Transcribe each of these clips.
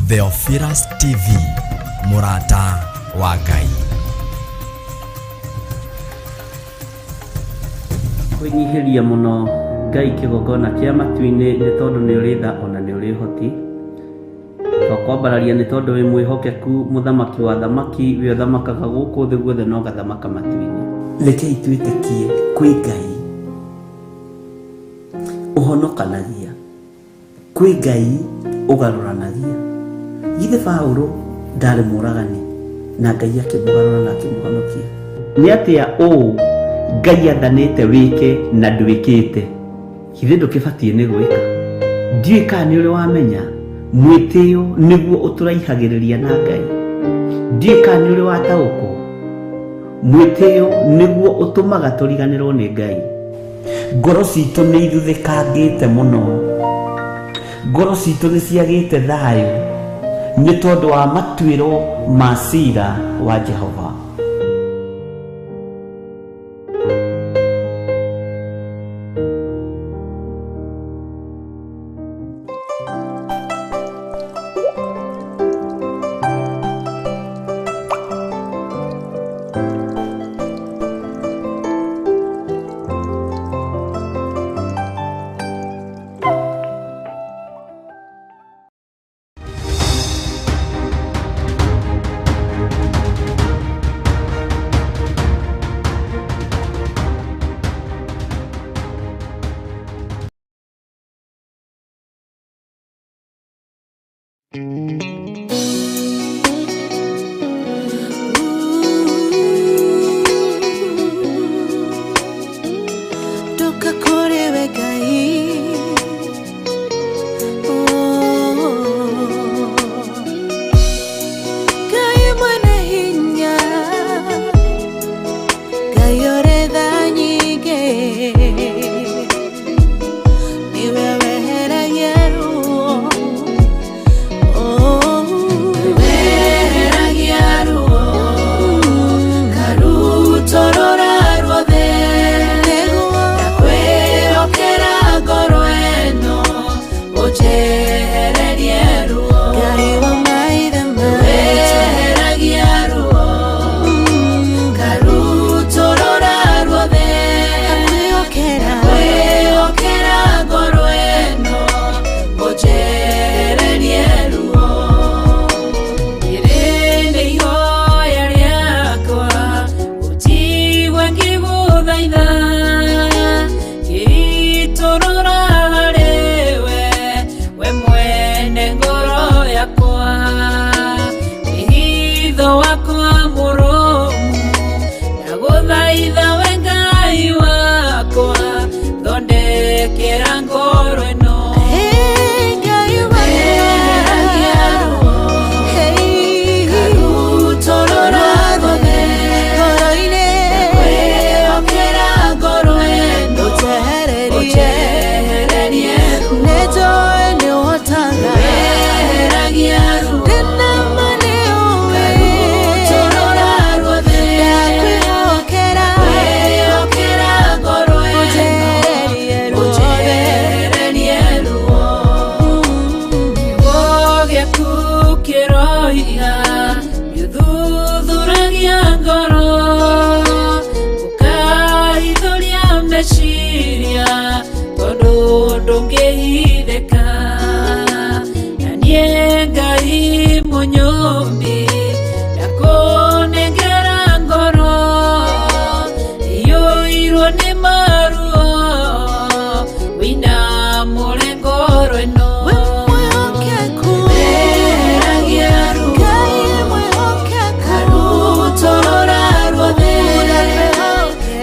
Theophilus TV, mũrata wa Ngai. Kwĩnyihĩria mũno Ngai kĩgongona kĩa matu-inĩ nĩ tondũ nĩ ũrĩ tha ona nĩ ũrĩ ũhoti. Twakwambararia nĩ tondũ wĩ mwĩhokeku mũthamaki wa thamaki wĩ ũthamakaga gũkũ thĩ guothe na ũgathamaka matu-inĩ. Rekei twĩtĩkie kwĩ Ngai ũhonokanagia, kwĩ Ngai ũgarũranagia. Githĩ Paũlũ ndarĩ mũragani na Ngai akĩmũgarũra na akĩmũhonokia? Nĩ atĩa ũũ Ngai athanĩte wĩke na ndwĩkĩte? Githĩ ndũkĩbatiĩ nĩ gwĩka? Ndiũĩ kana nĩ ũrĩ wamenya mwĩtĩo nĩguo ũtũraihagĩrĩria na Ngai. Ndiũĩ kana nĩ ũrĩ wataũkwo mwĩtĩo nĩguo ũtũmaga tũriganĩrwo nĩ Ngai. Ngoro citũ nĩ ithuthĩkangĩte mũno, ngoro citũ nĩ ciagĩte thayũ nĩ tondũ wa matuĩro ma cira wa Jehova. Ndoka kũrĩ we Ngai. Oh. Ngai mwene hinya, Ngai ũrĩ tha nyingĩ, nĩwe weheragia ruo. Oh. Weheragia ruo, karutorora ruothe, ndakwĩhokera ngoro ĩno, ũnjehererie ruo. Ngai wa maithe maitũ, weheragia ruo, karutorora ruothe, ndakwĩhokera ngoro ĩno, ũnjehererie ruo. Rĩrĩ nĩ ihoya rĩakwa, ũnjigue ngĩgũthaitha, ngĩitũrũra harĩ we, we mwene ngoro yakwa, wĩhitho wakwa mũrũmu, ndagũthaitha we Ngai wakwa, thondekera ngoro ĩno. Weheragia ruo, karutorora ruothe, ndakwĩhokera ngoro ĩno, ũnjehererie ruo. Weheragia ruo, karutorora ruothe, ndakwĩhokera ngoro ĩno, ũnjehererie ruo. Kiugo gĩaku kĩroiga gĩthuthuragia ngoro, ũkahithũria meciria, tondũ ndũngĩhithĩka. Na niĩ Ngai mũnyũmbi, ndakũnengera ngoro iyũirwo nĩ maruo, wĩinamũre ngoro ĩno. Weheragia ruo, karutorora ruothe,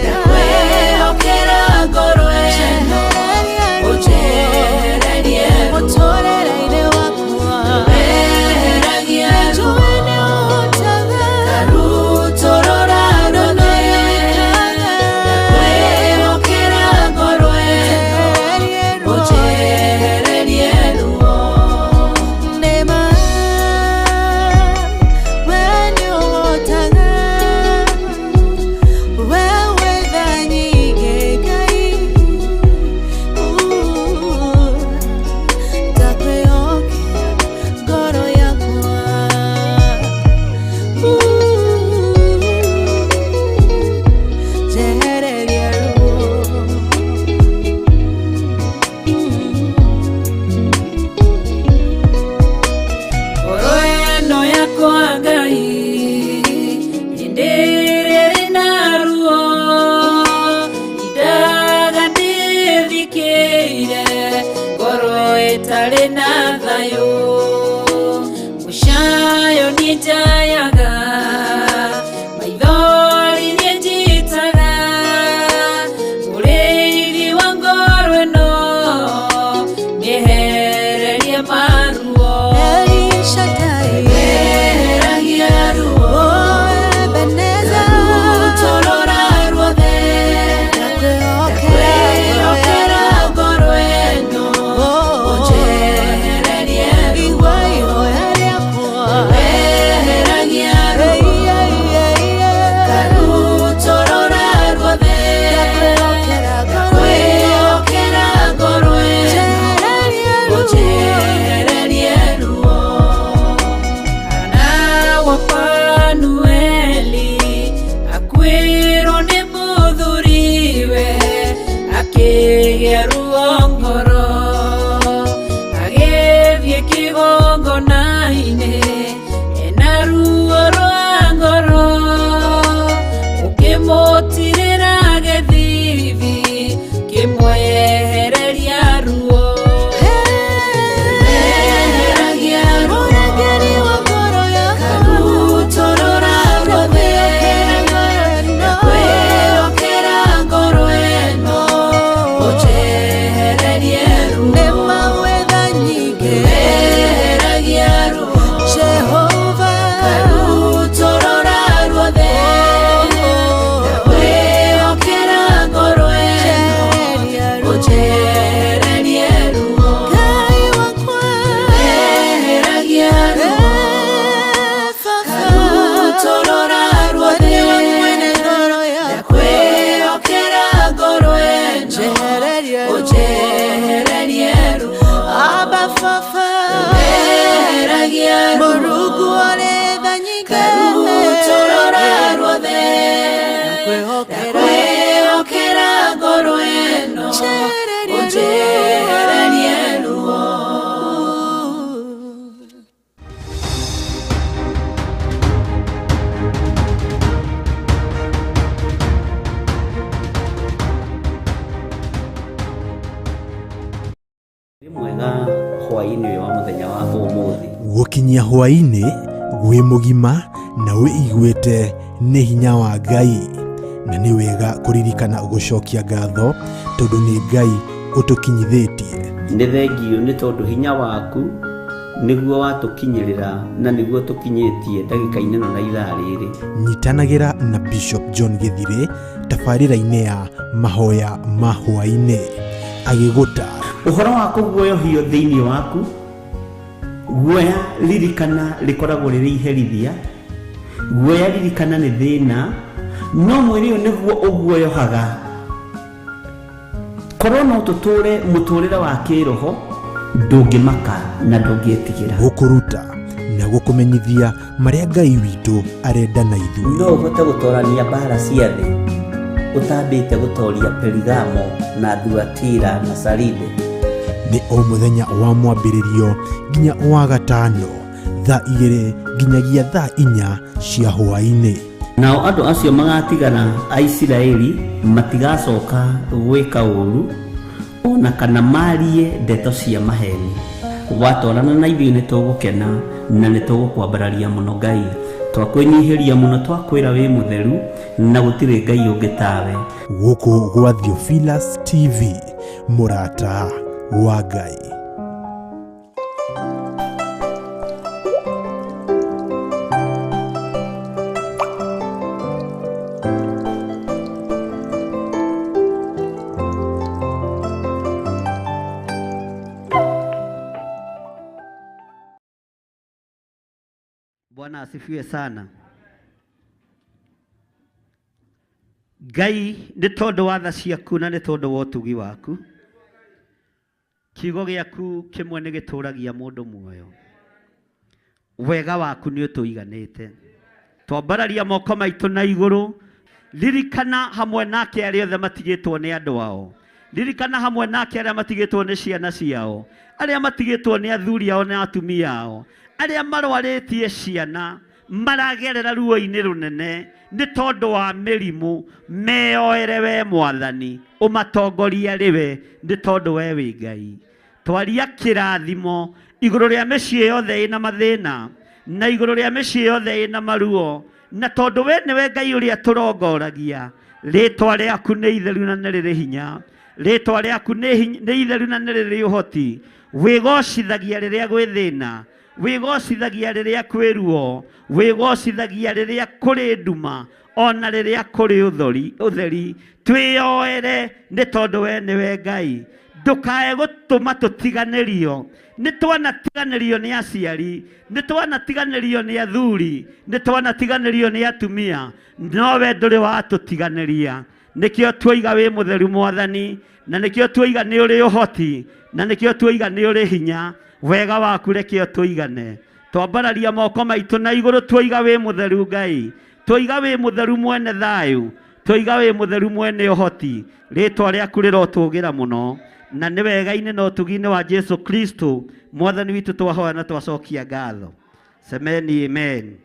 ndakwĩhokera ngoro ĩno, ũnjehererie Ĩtarĩ na thayũ mũcayo nĩ njayaga maithori nĩ njitaga mũrĩithi wa ngoro ĩno nĩehererie maruo eheragia ruo Rũtorora ruothe ndakwĩhokera ngoro ĩno ũnjehererie ruo weheragia ruo Karutorora ruothe ndakwĩhokera ngoro ĩno ũnjehererie ruo Hana wa Fanueli akuĩrwo nĩ mũthuriwe akĩgĩa ruo ngoro agĩthiĩ kĩgongona-inĩ ena ruo rwa ngoro ũkĩmũtirĩra gĩthithi kĩmwehereria ruo Eheragia ruo Karutorora ruothe ndakwĩhokera ngoro ĩno ũnjehererie ruo Weheragia ruo Karutorora ruothe ndakwĩhokera ngoro ĩno ũnjehererie ruo Weheragia ruo Karutorora ruothe ndakwĩhokera ngoro ĩno ũnjehererie ruo Weheragia ruo Karutorora ruothe ndakwĩhokera ngoro ĩno ũnjehererie ruo. Nĩ mwega hwaĩ-inĩ ũyũ wa mũthenya wa ũmũthĩ. Gũkinyia hwaĩ-inĩ wĩ mũgima na wĩiguĩte nĩ hinya wa Ngai, na nĩ wega kũririkana gũcokia ngatho tondũ nĩ Ngai ũtũkinyithĩtie. Nĩ thengiũ nĩ tondũ hinya waku nĩguo watũkinyĩrĩra na nĩguo tũkinyĩtie ndagĩka-inĩ ĩno na ithaa rĩrĩ. Nyitanagĩra na Bishop John Gĩthirĩ tabarĩra-inĩ ya mahoya ma hwaĩ-inĩ agĩgũta Ũhoro wa kũguoyohio thĩinĩ waku, guoya ririkana rĩkoragwo rĩrĩ iherithia, guoya ririkana nĩ thĩna, no mwĩrĩ ũyũ nĩguo ũguoyohaga. Korwo no tũtũre mũtũrĩre wa kĩroho, ndũngĩmaka na ndũngĩtigĩra. Gũkũruta na gũkũmenyithia marĩa Ngai witũ arenda na ithuĩ. No ũhote gũtorania mbara cia thĩ ũtambĩte gũtoria Perigamo na Thuatira na Saride. Nĩ o mũthenya wa mwambĩrĩrio nginya wa gatano thaa 2 nginyagia thaa 4 cia hwaĩ-inĩ. Nao andũ acio magatigara a Isiraeli matigacoka gwĩka ũũru ona kana marie ndeto cia maheni. Watorana na ithuĩ nĩ tũgũkena na nĩ tũgũkwambararia mũno Ngai. Twakwĩnyihĩria mũno twakwĩra wĩ mũtheru na gũtirĩ Ngai ũngĩ tawe. Gũkũ gwa Theophilus TV, mũrata wa Ngai. Bwana asifiwe sana. Ngai nĩ tondũ wa tha ciaku na nĩ tondũ wa ũtugi waku, kiugo gĩaku kĩmwe nĩ gĩtũragia mũndũ muoyo. Wega waku nĩ ũtũiganĩte. Twambararia moko maitũ na igũrũ, ririkana hamwe nake arĩa othe matigĩtwo nĩ andũ ao, ririkana hamwe nake arĩa matigĩtwo nĩ ciana ciao, arĩa matigĩtwo nĩ athuri ao na atumia ao, arĩa marwarĩtie ciana maragerera ruo-inĩ rũnene nĩ tondũ wa mĩrimũ, meyoere we Mwathani, ũmatongorie arĩ we nĩ tondũ we wĩ Ngai. Twaria kĩrathimo igũrũ rĩa mĩciĩ yothe ĩna mathĩna na igũrũ rĩa mĩciĩ yothe ĩna maruo, na tondũ we nĩwe Ngai ũrĩa tũrongoragia, rĩtwa rĩaku nĩ itheru na nĩ rĩrĩ hinya, rĩtwa rĩaku nĩ itheru na nĩ rĩrĩ ũhoti. Wĩgocithagia rĩrĩa gwĩ thĩna, wĩgocithagia rĩrĩa kwĩ ruo, wĩgocithagia rĩrĩa kũrĩ nduma, ona rĩrĩa kũrĩ ũtheri. Twĩyoere nĩ tondũ we nĩwe Ngai. Ndũkae gũtũma tũtiganĩrio. Nĩ twanatiganĩrio nĩ aciari, nĩ twanatiganĩrio nĩ athuri, nĩ twanatiganĩrio nĩ atumia, no we ndũrĩ watũtiganĩria. Nĩkĩo tuoiga wĩ mũtheru Mwathani, na nĩkĩo tuoiga nĩ ũrĩ ũhoti, na nĩkĩo tuoiga nĩ ũrĩ hinya. Wega waku reke ũtũigane. Twambararia moko maitũ na igũrũ tuoiga wĩ mũtheru Ngai, tuoiga wĩ mũtheru mwene thayũ, tuoiga wĩ mũtheru mwene ũhoti. Rĩtwa rĩaku rĩrotũgĩra mũno, na nĩ wega-inĩ na ũtugi-inĩ wa Jesu Kristo Mwathani witũ twahoya na twacokia ngatho. Semeni amen.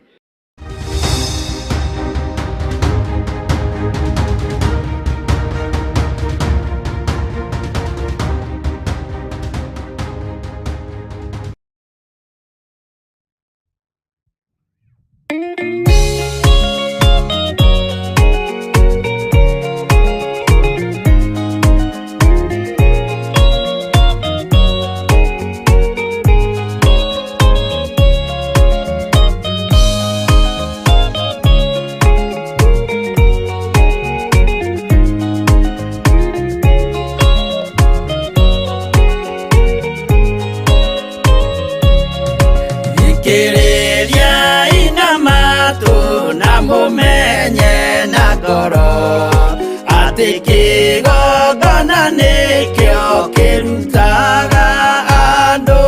Mumenye na ngoro atĩ kĩgongona nĩkĩo kĩrutaga andũ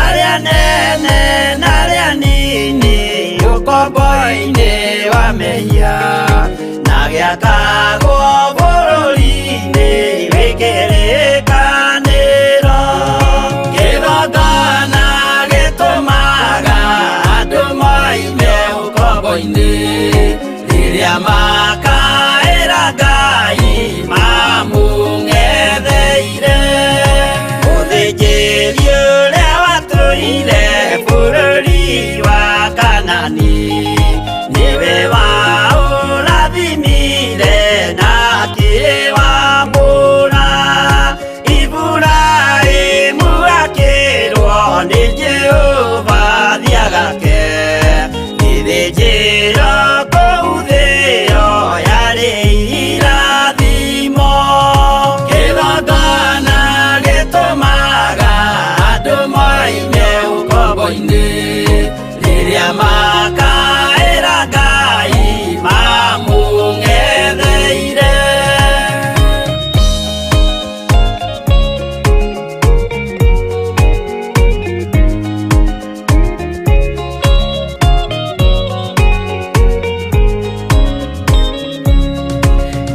arĩa nene na arĩa nini ũkombo-inĩ wa mehia, na gĩakagwo bũrũri-inĩ wĩ kĩrĩkanĩro. Kĩgongona gĩtũmaga andũ moime ũkombo-inĩ rĩrĩa makaĩra Ngai mamũng'etheire. Mũthĩnjĩri ũrĩa watũire bũrũri wa Kanani nĩwe waũrathimire na akĩwamũra. Iburahĩmu akĩrwo nĩ Jehova thiagake gĩthĩnjĩro kũu thĩo yarĩ irathimo. Kĩgongona gĩtũmaga andũ moime ũkombo-inĩ rĩrĩa makaĩra Ngai mamũng'etheire.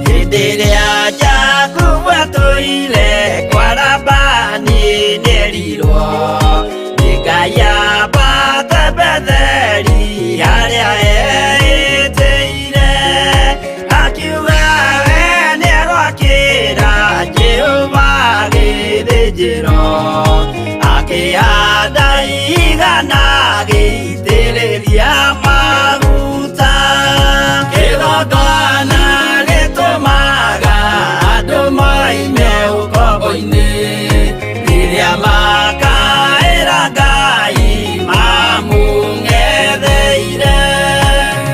Hĩndĩ ĩrĩa Jakubu atũire kwa Labani nĩerirwo nĩ Ngai ambate Betheli harĩa eĩtĩire, akiuga we nĩegwakĩra Jehova gĩthĩnjĩro, akĩhanda igana agĩitĩrĩria maguta. Kĩgongona gĩtũmaga andũ moime ũkombo-inĩ rĩrĩa makaĩra Ngai mamũng'etheire.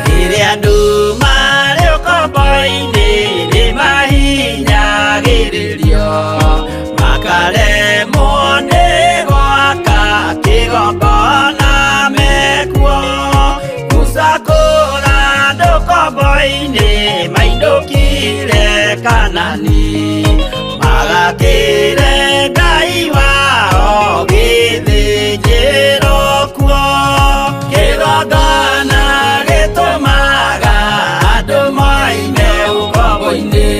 Rĩrĩa andũ marĩ ũkombo-inĩ nĩmahinyagĩrĩrio, makaremwo nĩ gwaka kĩgongona mekuo. Musa kũra andũ ũkombo-inĩ mainũkire Kanani, magakĩre Ngai wao gĩthĩnjĩro kuo. Kĩgongona gĩtũmaga andũ moime ũkombo-inĩ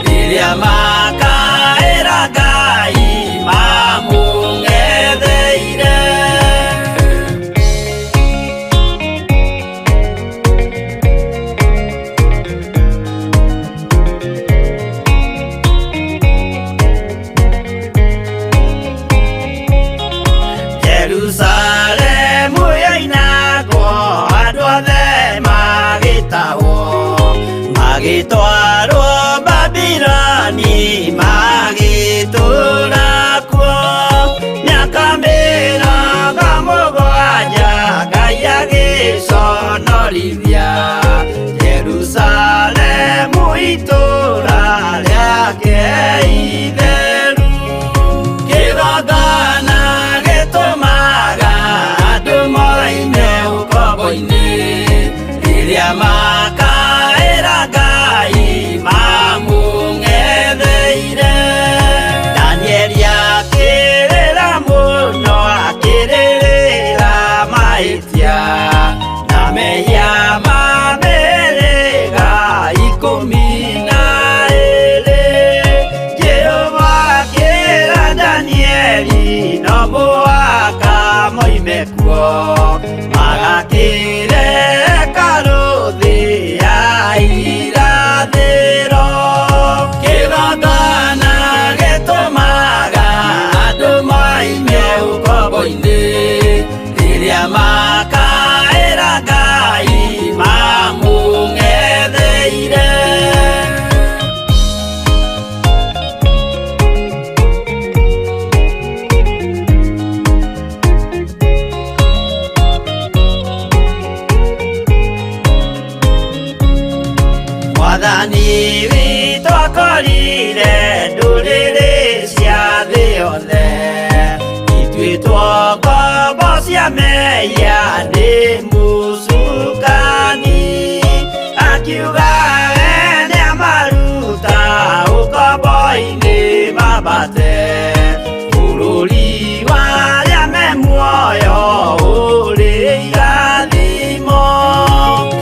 rĩrĩa makaĩra Ngai mamũng'etheire. Akĩmabatithia Jerusalemu itũũra rĩake itheru. Kĩgongona gĩtũmaga andũ moime ũkombo-inĩ, rĩrĩa makaĩra Ngai mamũng'etheire. Danieli akĩrĩra mũno, akĩrĩrĩra mahĩtia na mehia ma mĩhĩrĩga 12. Jehova akĩra Danieli no mũhaka moime kuo, magakĩre hekarũ thĩ ya irathĩro. Kĩgongona gĩtũmaga andũ moime ũkombo-inĩ, rĩrĩa makaĩra Ngai mamũng'etheire. Mwathani witũ akorire ndũrĩrĩ cia thĩ yothe, ituĩtwo ngombo cia mehia nĩ mũcukani. Akiuga we nĩamaruta ũkombo-inĩ mambate bũrũri wa arĩa me muoyo ũrĩ irathimo.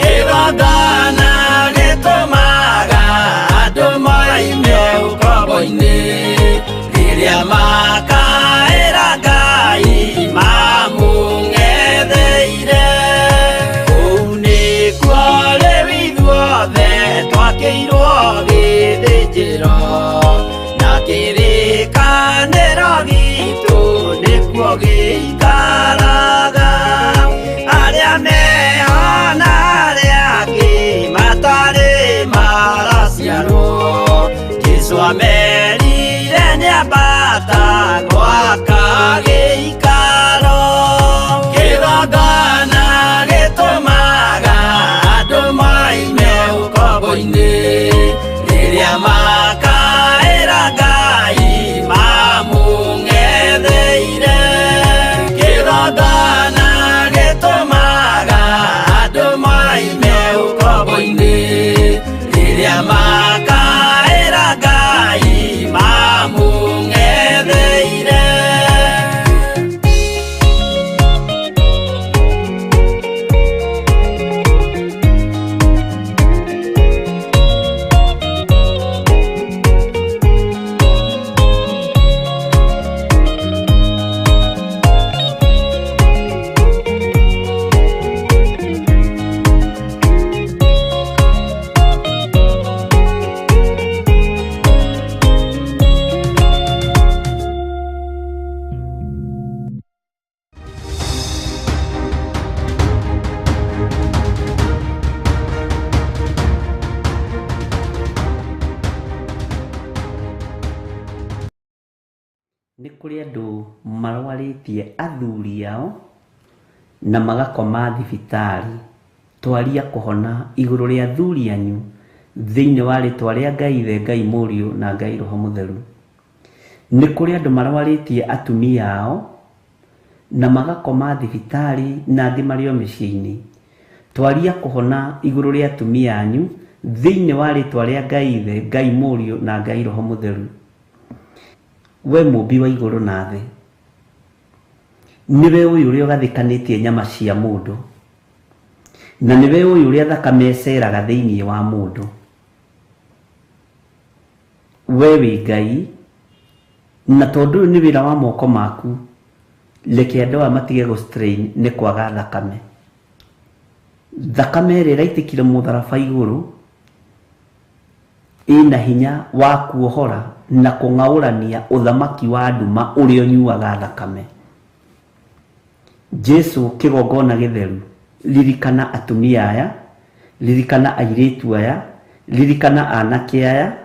Kĩgongona gĩtũmaga andũ moime ũkombo-inĩ, rĩrĩa makaĩra Ngai mamũng'etheire. Kũu nĩkuo rĩu ithuothe twakĩirwo gĩthĩnjĩro, na kĩrĩkanĩro gitũ nĩkuo gĩikaraga. Arĩa meho na arĩa angĩ matarĩ maraciarwo, Jesũ amerire nĩambata gwaka gĩikaro. Kĩgongona gĩtũmaga andũ moime ũkombo-inĩ, rĩrĩa makaĩra Ngai mamũng'etheire. Kĩgongona gĩtũmaga andũ moime ũkombo-inĩ, rĩrĩa makaĩra Ngai mamũng'etheire. Nĩ kũrĩ andũ marwarĩtie athuri ao na magakoma thibitarĩ. Twaria kũhona igũrũ rĩa athuri anyu thĩinĩ wa rĩtwa rĩa Ngai Ithe, Ngai Mũriũ na Ngai Roho Mũtheru. Nĩ kũrĩ andũ marwarĩtie atumia ao na magakoma thibitarĩ na angĩ marĩ o mĩciĩ-inĩ. Twaria kũhona igũrũ rĩa atumia anyu thĩinĩ wa rĩtwa rĩa Ngai Ithe, Ngai Mũriũ na Ngai Roho Mũtheru. We mũmbi wa igũrũ na thĩ, nĩwe ũyũ ũrĩa ũgathĩkanĩtie nyama cia mũndũ, na nĩwe ũyũ ũrĩa thakame ĩceraga thĩinĩ wa mũndũ. We wĩ Ngai, na tondũ ũyũ nĩ wĩra wa moko maku, reke andũ aya matige gũ strain nĩ kwaga thakame. Thakame ĩrĩa ĩraitĩkire mũtharaba igũrũ ĩna hinya wa kuohora na kũng'aũrania ũthamaki wa nduma ũrĩa ũnyuaga thakame. Jesu kĩgongona gĩtheru, ririkana atumia aya, ririkana airĩtu aya, ririkana anake aya,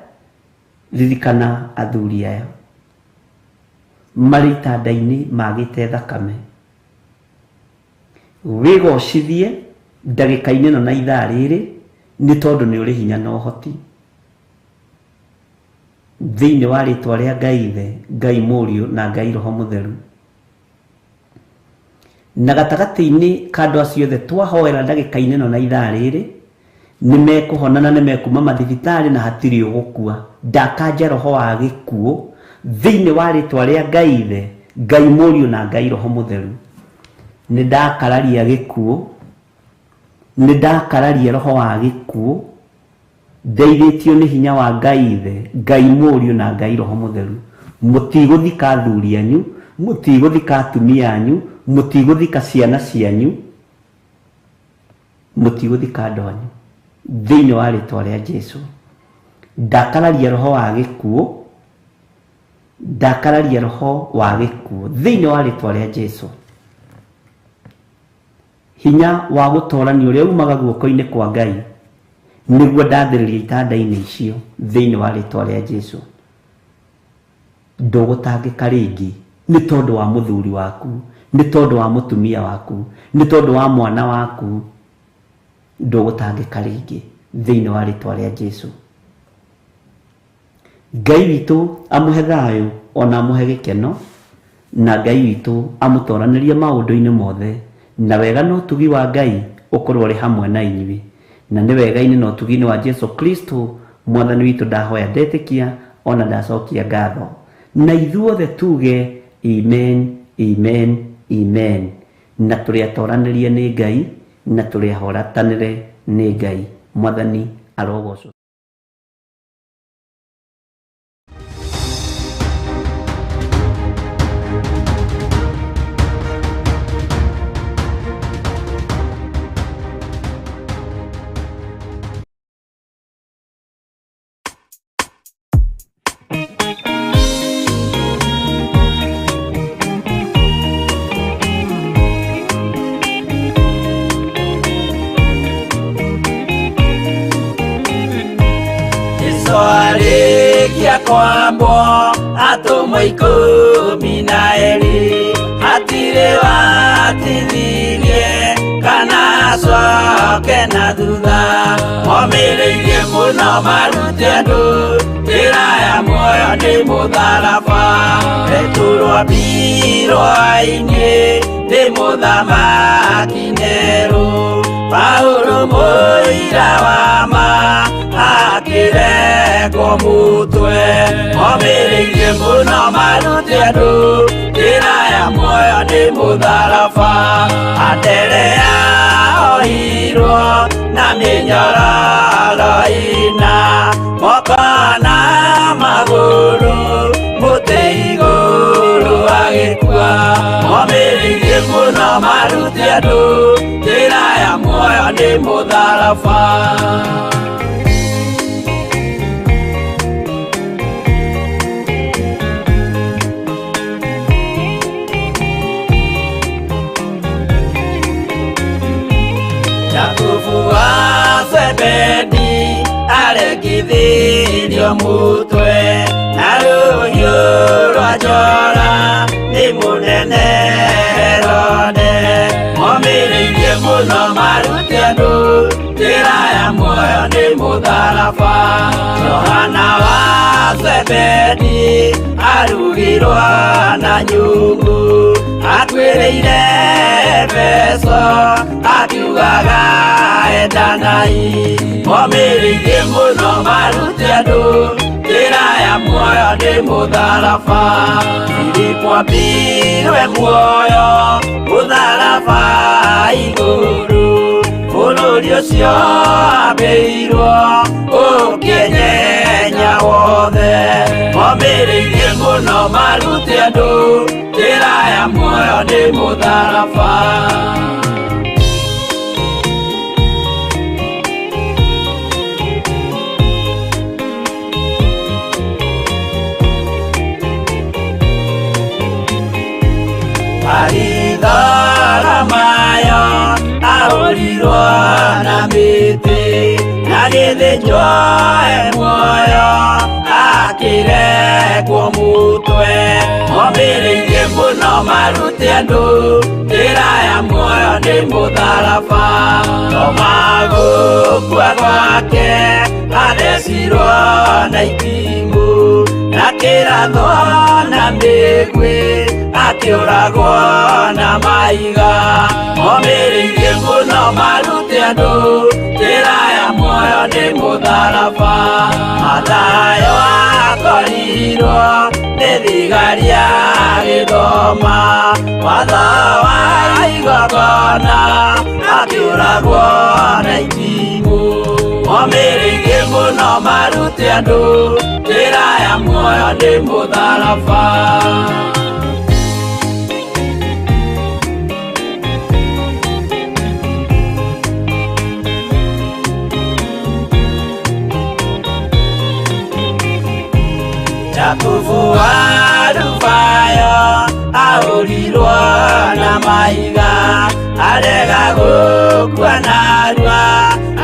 ririkana athuri aya marĩ itanda-inĩ magĩte thakame. Wĩgocithie Ndagĩka-inĩ ĩno na ithaa rĩrĩ, nĩ tondũ nĩ ũrĩ hinya na ũhoti. Thĩinĩ wa rĩtwa rĩa Ngai Ithe, Ngai Mũriũ na Ngai Roho Mũtheru. Na gatagatĩ-inĩ ka andũ acio othe twahoera ndagĩka-inĩ ĩno na ithaa rĩrĩ, nĩ mekũhona na nĩ mekuma mathibitarĩ na hatirĩ ũgũkua. Ndakanja roho wa gĩkuũ thĩinĩ wa rĩtwa rĩa Ngai Ithe, Ngai Mũriũ na Ngai Roho Mũtheru. Nĩ ndakararia gĩkuũ, nĩ ndakararia roho wa gĩkuũ, ndeithĩtio nĩ hinya wa Ngai Ithe, Ngai Mũriũ na Ngai Roho Mũtheru. Mũtigũthika athuri anyu, mũtigũthika atumia anyu, mũtigũthika ciana cianyu, mũtigũthika andũ anyu. Thĩinĩ wa rĩtwa rĩa Jesu. Ndakararia roho wa gĩkuũ, ndakararia roho wa gĩkuũ thĩinĩ wa rĩtwa rĩa Jesu. Hinya wa gũtorania ũrĩa umaga guoko-inĩ kwa Ngai nĩguo ndathĩrĩria itanda-inĩ icio thĩinĩ wa rĩtwa rĩa Jesu. Ndũgũtangĩka rĩngĩ nĩ tondũ wa mũthuri waku, nĩ tondũ wa mũtumia waku, nĩ tondũ wa mwana waku. Ndũgũtangĩka rĩngĩ thĩinĩ wa rĩtwa rĩa Jesu. Ngai witũ amũhe thayũ ona amũhe gĩkeno, na Ngai witũ amũtoranĩrie maũndũ-inĩ mothe, na wega na ũtugi wa Ngai ũkorwo ũrĩ hamwe na inyuĩ. Na nĩ wega-inĩ na ũtugi-inĩ wa Jesu Kristo Mwathani witũ ndahoya ndetĩkia ona ndacokia ngatho. Na ithuothe tuge amen, amen, amen. Na tũrĩ atoranĩrie nĩ Ngai, na tũrĩ ahoratanĩre nĩ Ngai. Mwathani arogocwo. Jesu arĩkia kwambwo atũmwo ikũmi na erĩ, hatirĩ watithirie kana acoke na thutha. Momĩrĩirie mũno marute andũ njĩra ya muoyo nĩ mũtharaba. Petero ambirwo ainĩ nĩ mũthamaki Nero, Paulo mũira wa ma akĩrengwo mũtwe. Momĩrĩirie mũno marute andũ njĩra ya muoyo nĩ mũtharaba. Anderea ohirwo na mĩnyororo ĩna, moko na magũrũ mũtĩ igũrũ agĩkua. Momĩrĩirie mũno marute andũ njĩra ya muoyo nĩ mũtharaba. Jakubu wa Zebedi aregithirio mũtwe na rũhiũ rwa njora nĩ mũnene Herode. Momĩrĩirie mũno marute andũ njĩra ya muoyo nĩ mũtharaba. Johana wa Zebedi arugirwo na nyungu, akuĩrĩire Efeso akiugaga endanai. Momĩrĩirie mũno marute andũ njĩra ya muoyo nĩ mũtharaba. Filipo ambirwe muoyo mũtharaba igũrũ, bũrũri ũcio ambĩirwo ũkĩenyenya wothe. Momĩrĩirie mũno marute andũ njĩra ya muoyo nĩ mũtharaba. Baritholomayo ahũrirwo na mĩtĩ, na gĩthĩnjwo e muoyo akĩrengwo mũtwe. Momĩrĩirie mũno marute andũ njĩra ya muoyo Nĩ mũtharaba Toma gũkua gwake athecirwo na itimũ na kĩratho na mĩguĩ akĩũragwo na mahiga momĩrĩirie mũno marute andũ njĩra ya muoyo nĩ mũtharaba Mathayo akorirwo nĩ thigari agĩthoma watho wa igongona akĩũragwo na itimũ momĩrĩirie mũno marute andũ njĩra ya muoyo nĩ mũtharaba. Jakubu wa Alufayo ahũrirwo na mahiga arega gũkua narua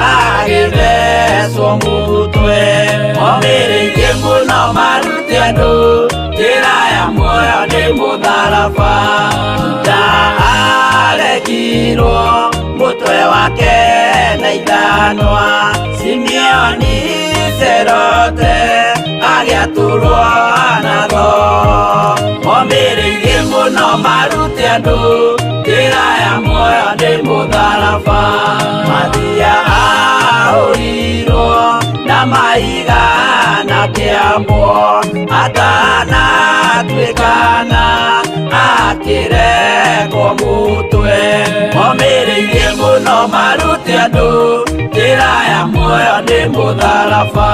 agĩthecwo mũtwe momĩrĩirie mũno marute andũ njĩra ya muoyo nĩ mũtharaba Juda aregirwo mũtwe wake na ithanwa Simeoni Serote agĩatũrwo na thoo momĩrĩirie mũno marute andũ njĩra ya muoyo nĩ mũtharaba Mathia ahũrirwo na mahiga na kĩambwo atanatuĩkana akĩrekwo mũtwe momĩrĩirie mũno marute andũ njĩra ya muoyo nĩ mũtharaba.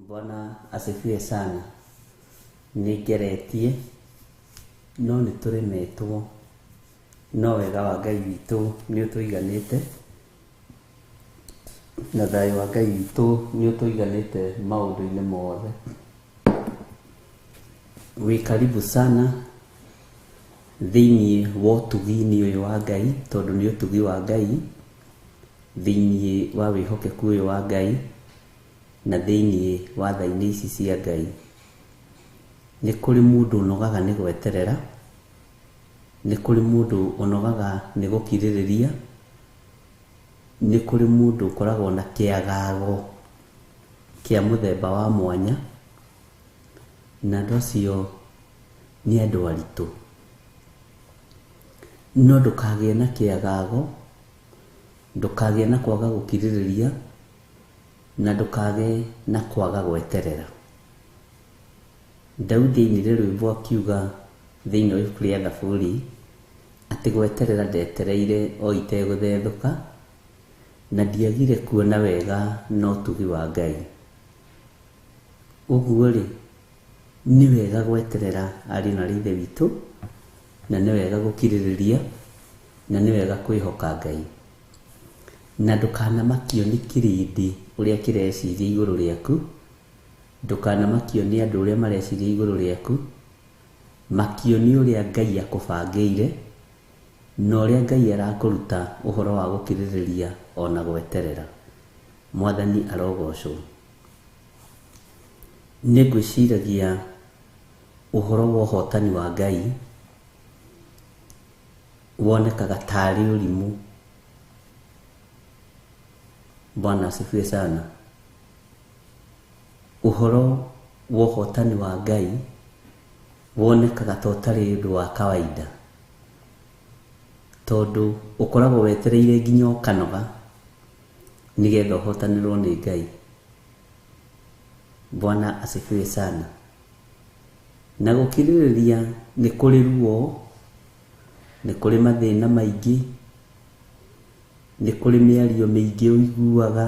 Bwana asifiwe sana. Nĩngeretie no nĩtũremetwo no wega wa Ngai witũ nĩũtũiganĩte na thayũ wa Ngai witũ nĩũtũiganĩte maũndũ-inĩ mothe. Wĩ karibu sana thĩinĩ wa ũtugi-inĩ ũyũ wa Ngai tondũ nĩ ũtugi wa Ngai thĩinĩ wa wĩhokeku ũyũ wa Ngai na thĩinĩ wa tha-inĩ ici cia Ngai. Nĩ kũrĩ mũndũ ũnogaga nĩ gweterera, nĩ kũrĩ mũndũ ũnogaga nĩ gũkirĩrĩria, nĩ kũrĩ mũndũ ũkoragwo na kĩagago kĩa mũthemba wa mwanya, na andũ acio nĩ andũ aritũ. No ndũkagĩe na kĩagago, ndũkagĩe na kwaga gũkirĩrĩria, na ndũkagĩe na kwaga gweterera. Daudi ainire rwĩmbo akiuga thĩinĩ wa ibuku rĩa Thaburi atĩ gweterera ndetereire o itegũthethũka na ndiagire kuona wega na ũtugi wa Ngai. Ũguo rĩ, nĩ wega gweterera ariũ na aarĩ a Ithe witũ, na nĩ wega gũkirĩrĩria, na nĩ wega kwĩhoka Ngai. Na ndũkanamakio nĩ kĩrĩndĩ ũrĩa kĩreciria igũrũ rĩaku, ndũkanamakio nĩ andũ ũrĩa mareciria igũrũ rĩaku, makio nĩ ũrĩa Ngai akũbangĩire na ũrĩa Ngai arakũruta ũhoro wa gũkirĩrĩria ona gweterera. Mwathani arogocwo. Nĩ ngwĩciragia ũhoro wa ũhotani wa Ngai wonekaga tarĩ ũrimũ. Bwana asifiwe sana. Ũhoro wa ũhotani wa Ngai wonekaga ta ũtarĩ ũndũ wa kawaida, tondũ ũkoragwo wetereire nginya ũkanoga nĩgetha ũhotanĩrwo nĩ Ngai. Bwana asifiwe sana. Na gũkirĩrĩria nĩ kũrĩ ruo, nĩ kũrĩ mathĩna maingĩ, Nĩ kũrĩ mĩario mĩingĩ ũiguaga,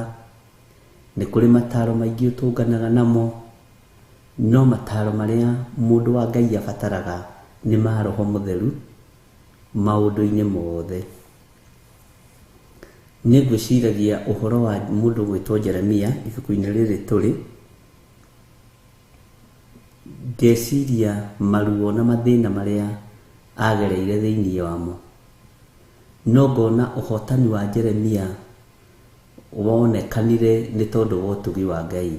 nĩ kũrĩ mataro maingĩ ũtũnganaga namo, no mataro marĩa mũndũ wa Ngai abataraga nĩ ma Roho Mũtheru maũndũ-inĩ mothe. Nĩ ngwĩciragia ũhoro wa mũndũ gwĩtwo Jeremia ibuku-inĩ rĩrĩ tũrĩ, ngeciria maruo na mathĩna marĩa agereire thĩinĩ wamo, no ngona ũhotani wa Jeremia wonekanire nĩ tondũ wa ũtugi wa Ngai.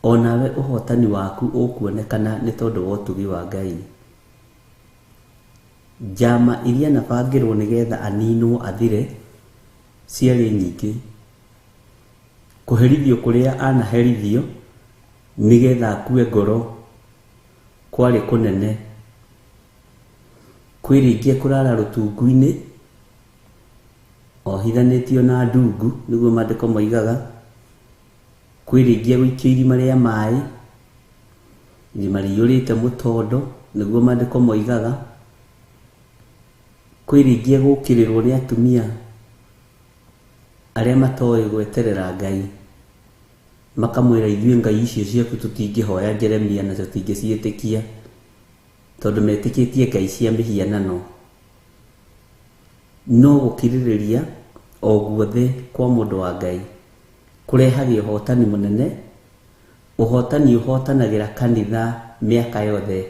Onawe ũhotani waku ũkuonekana nĩ tondũ wa ũtugi wa Ngai. Njama iria anabangĩrwo nĩgetha aninwo athire ciarĩ nyingĩ. Kũherithio kũrĩa anaherithio nĩgetha akue ngoro kwarĩ kũnene. Kwĩ rĩngĩ ekũrara rũtungu-inĩ ohithanĩtio na ndungu nĩguo maandĩko moigaga. Kwĩ rĩngĩ egũikio irima rĩa maĩ, irima rĩiyũrĩte mũtondo nĩguo maandĩko moigaga. Kwĩ rĩngĩ egũkĩrĩrwo nĩ atumia arĩa matoĩ gweterera Ngai, makamwĩra ithuĩ ngai icio ciaku tũtingĩhoya Jeremia na tũtingĩciĩtĩkia, tondũ metĩkĩtie ngai cia mĩhianano. No gũkirĩrĩria o guothe kwa mũndũ wa Ngai kũrehage ũhotani mũnene, ũhotani ũhotanagĩra kanitha mĩaka yothe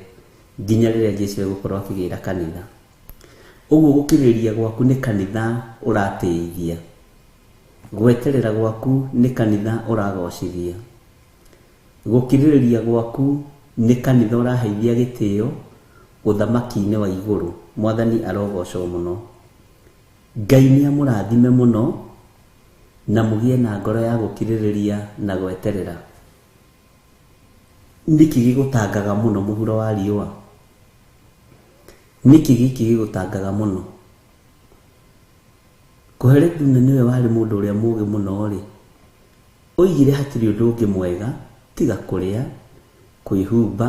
nginya rĩrĩa Jesũ egũkorwo akĩgĩra kanitha. Ũguo gũkirĩrĩria gwaku nĩ kanitha ũratĩithia, gweterera gwaku nĩ kanitha ũragocithia, gũkirĩrĩria gwaku nĩ kanitha ũraheithia gĩtĩo ũthamaki-inĩ wa igũrũ. Mwathani arogocwo mũno. Ngai nĩ amũrathime mũno na mũgĩe na ngoro ya gũkirĩrĩria na gweterera. Nĩkĩ gĩgũtangaga mũno mũhuro wa riũa? Nĩkĩ gĩkĩ gĩgũtangaga mũno? Kohelethu na nĩwe warĩ mũndũ ũrĩa mũũgĩ mũno rĩ, oigire hatirĩ ũndũ ũngĩ mwega tiga kũrĩa, kwĩhumba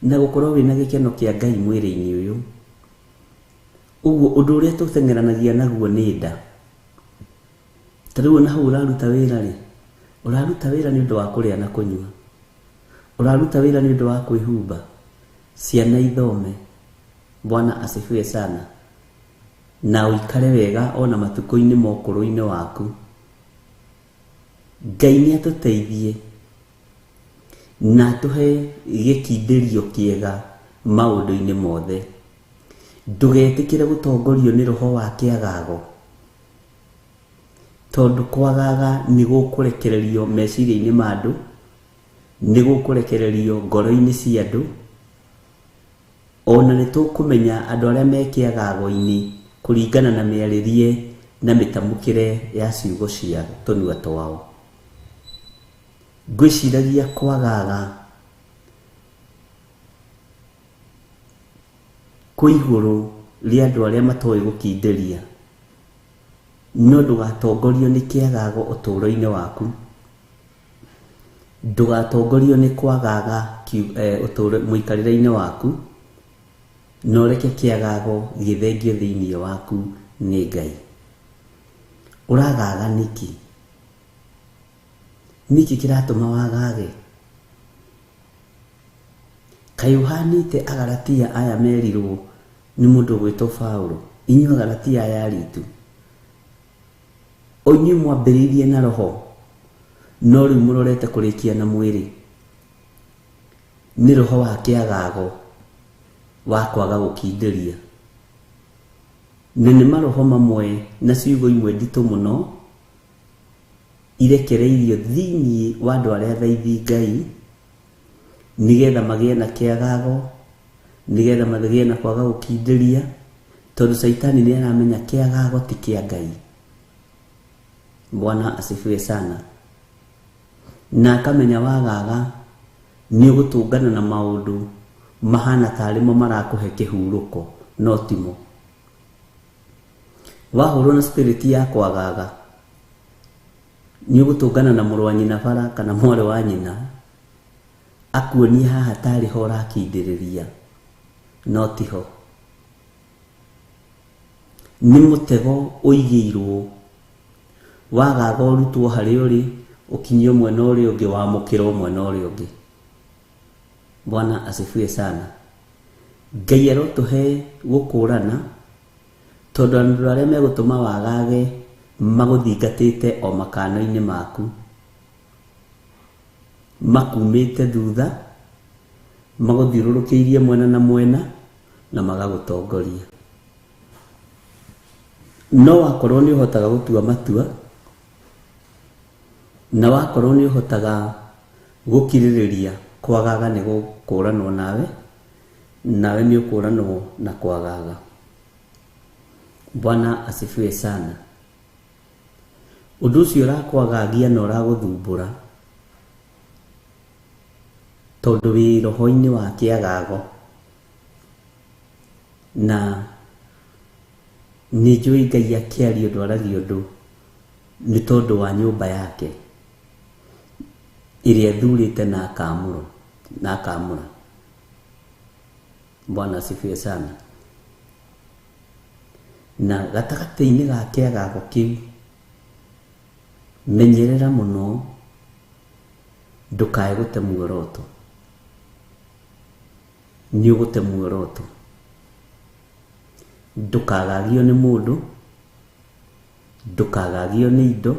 na gũkorwo wĩna gĩkeno kĩa Ngai mwĩrĩ-inĩ ũyũ. Ũguo ũndũ ũrĩa tũteng'eranagia naguo nĩ nda. Ta rĩu ona hau ũraruta wĩra rĩ, ũraruta wĩra nĩ ũndũ wa kũrĩa na kũnyua, ũraruta wĩra nĩ ũndũ wa kwĩhumba, ciana ithome, Bwana asifiwe sana, na ũikare wega ona matukũ-inĩ ma ũkũrũ-inĩ waku. Ngai nĩ atũteithie na atũhe gĩkindĩrio kĩega maũndũ-inĩ mothe. Ndũgetĩkĩre gũtongorio nĩ roho wa kĩagago, tondũ kwagaga nĩ gũkũrekererio meciria-inĩ ma andũ, nĩ gũkũrekererio ngoro-inĩ cia andũ. Ona nĩ tũkũmenya andũ arĩa me kĩagago-inĩ kũringana na mĩarĩrie na mĩtamũkĩre ya ciugo cia tũnua twao. Ngwĩciragia kwagaga kwĩ igũrũ rĩa andũ arĩa matoĩ gũkindĩria, no ndũgatongorio nĩ kĩagago ũtũũro-inĩ waku, ndũgatongorio nĩ kwagaga mũikarĩre-inĩ waku, na ũreke kĩagago gĩthengio thĩinĩ waku nĩ Ngai. Ũragaga nĩkĩ? Nĩkĩ kĩratũma wagage? Kaĩ ũhanĩte Agalatia aya merirwo nĩ mũndũ ũgwĩtwo Paũlũ, inyuĩ Agalatia aya aritu, o inyuĩ mwambĩrĩirie na roho, no rĩu mũrorete kũrĩkia na mwĩrĩ. Nĩ roho wa kĩagago wa kwaga gũkindĩria. Na nĩ maroho mamwe na ciugo imwe nditũ mũno irekereirio thĩinĩ wa andũ arĩa athaithi Ngai, nĩgetha magĩe na kĩagago, nĩgetha magĩe na kwaga gũkindĩria, tondũ Caitani nĩ aramenya kĩagago ti kĩa Ngai. Bwana asifiwe sana. Na akamenya wagaga nĩ ũgũtũngana na maũndũ mahana tarĩ mo marakũhe kĩhurũko, no timo. Wahũrwo na spirit ya kwagaga, nĩ ũgũtũngana na mũrũ wa nyina bara kana mwarĩ wa nyina, akuonie haha tarĩ ho ũrakindĩrĩria, no tiho. Nĩ mũtego ũigĩirwo wagaga ũrutwo harĩa ũrĩ ũkinyio mwena ũrĩa ũngĩ wamũkĩrwo mwena ũrĩa ũngĩ. Bwana asifiwe sana. Ngai arotũhe gũkũrana tondũ andũ arĩa megũtũma wagage magũthingatĩte o makano-inĩ maku, makumĩte thutha, magũthiũrũrũkĩirie mwena na mwena na magagũtongoria. No wakorwo nĩ ũhotaga gũtua matua na wakorwo nĩ ũhotaga gũkirĩrĩria kwagaga nĩ gũkũranwo nawe, nawe nĩ ũkũranwo na kwagaga. Bwana asifiwe sana. Ũndũ ũcio ũrakwagagia na ũragũthumbũra tondũ wĩ roho-inĩ wa kĩagago, na nĩ njũĩ Ngai akĩaria ũndũ aragia ũndũ nĩ tondũ wa nyũmba yake ĩrĩa ethurĩte na akamũra na akamũra. Bwana asifiwe sana. Na gatagatĩ-inĩ ga kĩagago kĩu menyerera mũno ndũkae gũte muoroto. Nĩ ũgũte muoroto. Ndũkagagio nĩ mũndũ, ndũkagagio nĩ indo,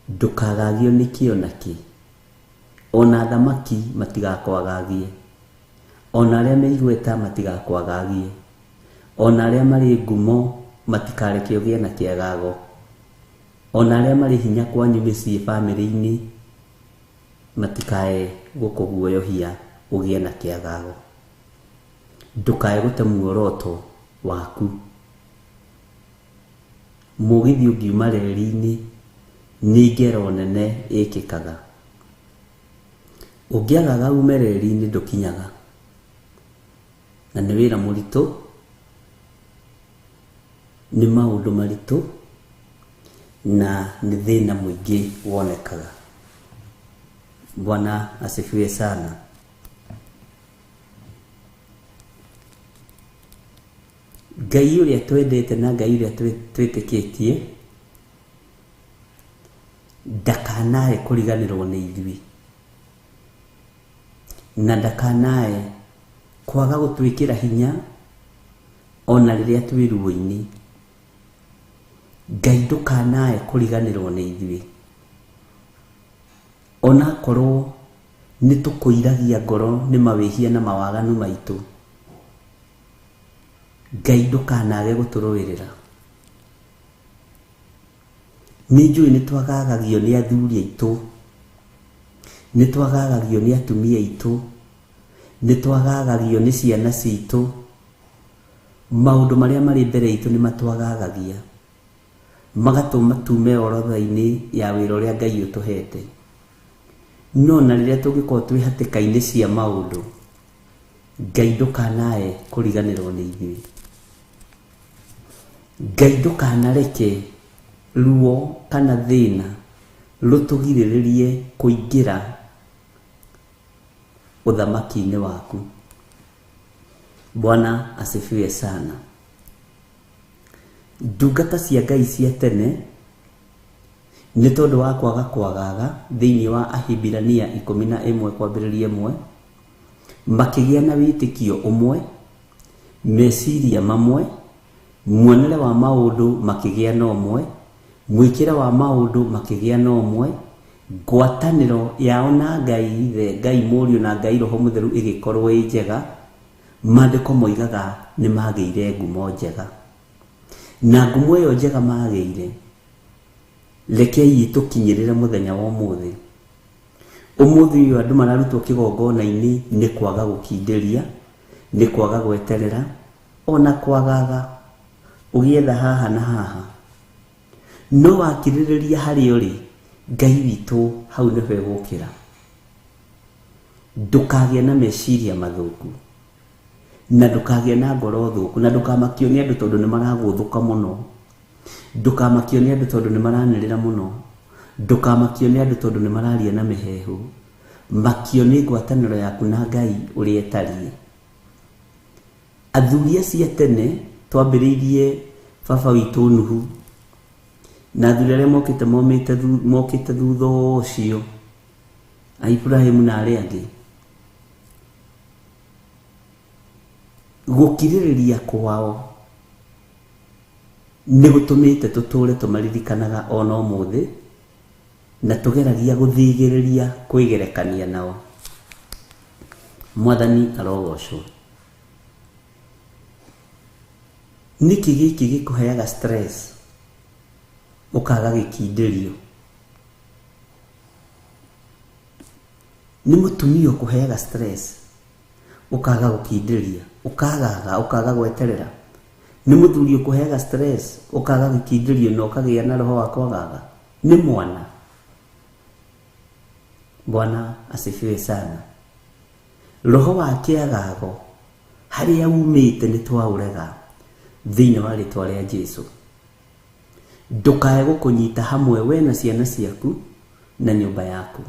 ndũkagagio nĩ kĩ ona kĩ. Ona athamaki matigakwagagie, ona arĩa me igweta matigakwagagie, ona arĩa marĩ ngumo matikareke ũgĩe na kĩagago, ona arĩa marĩ hinya kwanyu mĩciĩ bamĩrĩ-inĩ matikae gũkũguoyohia ũgĩe na kĩagago. Ndũkae gũte muoroto waku. Mũgithi ũngiuma reri-inĩ nĩ ngero nene ĩkĩkaga. Ũngĩagaga ume reri-inĩ ndũkinyaga, na nĩ wĩra mũritũ, nĩ maũndũ maritũ, na nĩ thĩna mũingĩ wonekaga. Bwana asifiwe sana. Ngai ũrĩa twendete na Ngai ũrĩa twĩtĩkĩtie ndakanae kũriganĩrwo nĩ ithuĩ, na ndakanae kwaga gũtwĩkĩra hinya ona rĩrĩa twĩ ruo-inĩ. Ngai ndũkanae kũriganĩrwo nĩ ithuĩ, onakorwo nĩ tũkũiragia ngoro nĩ mawĩhia na mawaganu maitũ. Ngai ndũkanage gũtũrũĩrĩra. Nĩ njũĩ nĩ twagagagio nĩ athuri aitũ, nĩ twagagagio nĩ atumia aitũ, nĩ twagagagio nĩ ciana citũ. Maũndũ marĩa marĩ mbere itũ nĩ matwagagagia, magatũma tume orodha-inĩ ya wĩra ũrĩa Ngai ũtũhete. No na rĩrĩa tũngĩkorwo twĩ hatĩka-inĩ cia maũndũ, Ngai ndũkanae kũriganĩrwo nĩ ithuĩ. Ngai ndũkanareke ruo kana thĩna rũtũgirĩrĩrie kũingĩra ũthamaki-inĩ waku. Bwana asifiwe sana. Ndungata cia Ngai cia tene nĩ tondũ wa kwaga kwagaga thĩinĩ wa Ahibirania 11 kwambĩrĩria 1 makĩgĩa na wĩtĩkio ũmwe, meciria mamwe, muonere wa maũndũ makĩgĩa na ũmwe, mwĩkĩre wa maũndũ makĩgĩa na ũmwe, ngwatanĩro yao na Ngai Ithe, Ngai Mũriũ na Ngai Roho Mũtheru ĩgĩkorwo ĩ njega. Maandĩko moigaga nĩ magĩire ngumo njega, na ngumo ĩyo njega magĩire rekei ĩtũkinyĩrĩre mũthenya wa ũmũthĩ. Ũmũthĩ ũyũ andũ mararutwo kĩgongona-inĩ nĩ kwaga gũkindĩria, nĩ kwaga gweterera, ona kwagaga ũgĩetha haha na haha. No wakirĩrĩria harĩa ũrĩ, Ngai witũ hau nĩho egũkĩra. Ndũkagĩe na meciria mathũku, na ndũkagĩe na ngoro thũku, na ndũkamakio nĩ andũ tondũ nĩ maragũthũka mũno, ndũkamakio nĩ andũ tondũ nĩ maranĩrĩra mũno, ndũkamakio nĩ andũ tondũ nĩ mararia na mĩheehũ. Makio nĩ ngwatanĩro yaku na Ngai ũrĩa ĩtariĩ. Athuri acio a tene Twambĩrĩirie baba witũ Nuhu na athuri arĩa mokĩte mokĩte thutha ũcio, Ibrahimu na arĩa angĩ. Gũkirĩrĩria kwao nĩ gũtũmĩte tũtũre tũmaririkanaga ona ũmũthĩ, na tũgeragia gũthigĩrĩria kwĩgerekania nao. Mwathani arogocwo. Nĩkĩ gĩkĩ gĩkũheaga stress ũkaga gĩkindĩrio? Nĩ mũtumia ũkũheaga stress ũkaga gũkindĩria, ũkagaga, ũkaga gweterera. Nĩ mũthuri ũkũheaga stress ũkaga gĩkindĩrio na ũkagĩa na roho wa kwagaga. Nĩ mwana. Bwana asifiwe sana. Roho wa kĩagago harĩa umĩte nĩ twaũrega thĩinĩ wa rĩtwa rĩa Jesu. Ndũkae gũkũnyita hamwe we na ciana ciaku na nyũmba yaku,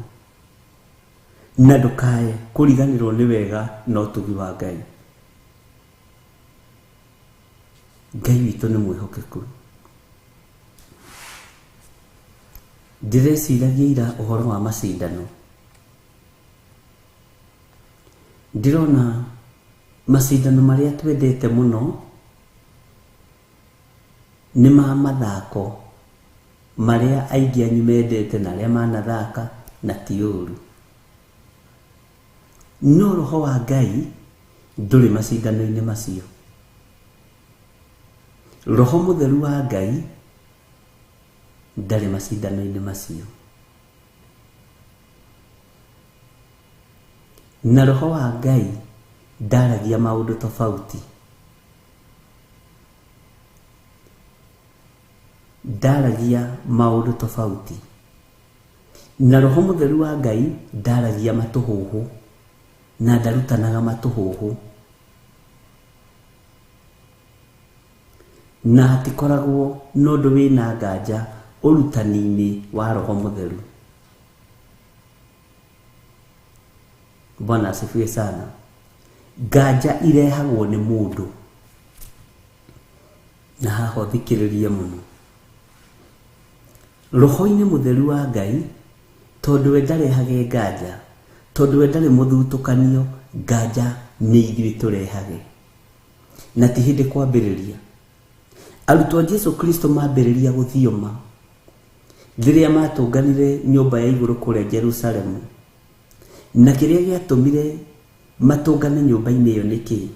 na ndũkae kũriganĩrwo nĩ wega na ũtugi wa Ngai. Ngai witũ nĩ mwĩhokeku. Ndĩreciragia ira ũhoro wa macindano. Ndĩrona macindano marĩa twendete mũno nĩ ma mathako marĩa aingĩ anyu mendete na arĩa manathaka, na ti ũru. No roho wa Ngai ndũrĩ macindano-inĩ macio. Roho mũtheru wa Ngai ndarĩ macindano-inĩ macio. Na roho wa Ngai ndaragia maũndũ tofauti. Ndaragia maũndũ tofauti. Na roho mũtheru wa Ngai ndaragia matũhũhũ na ndarutanaga matũhũhũ. Na hatikoragwo na ũndũ wĩna nganja ũrutani-inĩ wa roho mũtheru. Bwana asifiwe sana. Nganja irehagwo nĩ mũndũ. Na haha ũthikĩrĩrie mũno. Roho-inĩ mũtheru wa Ngai, tondũ we ndarehage nganja, tondũ we ndarĩ mũthutũkanio, nganja nĩ ithuĩ tũrehage. Na ti hĩndĩ kwambĩrĩria. Arutwo a Jesu Kristo mambĩrĩria gũthioma rĩrĩa matũnganire nyũmba ya igũrũ kũrĩa Jerusalemu. Na kĩrĩa gĩatũmire matũngane nyũmba-inĩ ĩyo nĩ kĩĩ?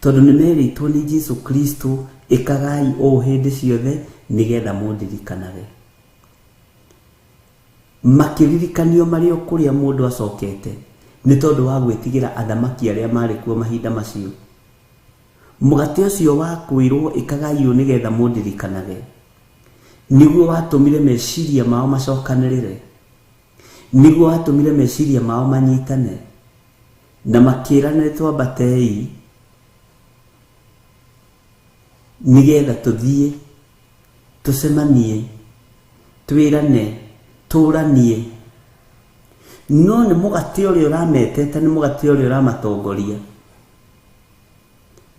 Tondũ nĩ merĩtwo nĩ Jesu Kristo, ĩkagai ũũ hĩndĩ ciothe nĩgetha mũndirikanage. Makĩririkanio marĩ o kũrĩa mũndũ acokete nĩ tondũ wa gwĩtigĩra athamaki arĩa marĩ kuo mahinda macio. Mũgate ũcio wa kwĩrwo ĩkagai ũũ nĩgetha mũndirikanage nĩguo watũmire meciria mao macokanĩrĩre, nĩguo watũmire meciria mao manyitane, na makĩranĩre twambatei nĩgetha tũthiĩ tũcemanie, twĩrane, tũranie. No nĩ mũgate ũrĩa ũrametete, nĩ mũgate ũrĩa ũramatongoria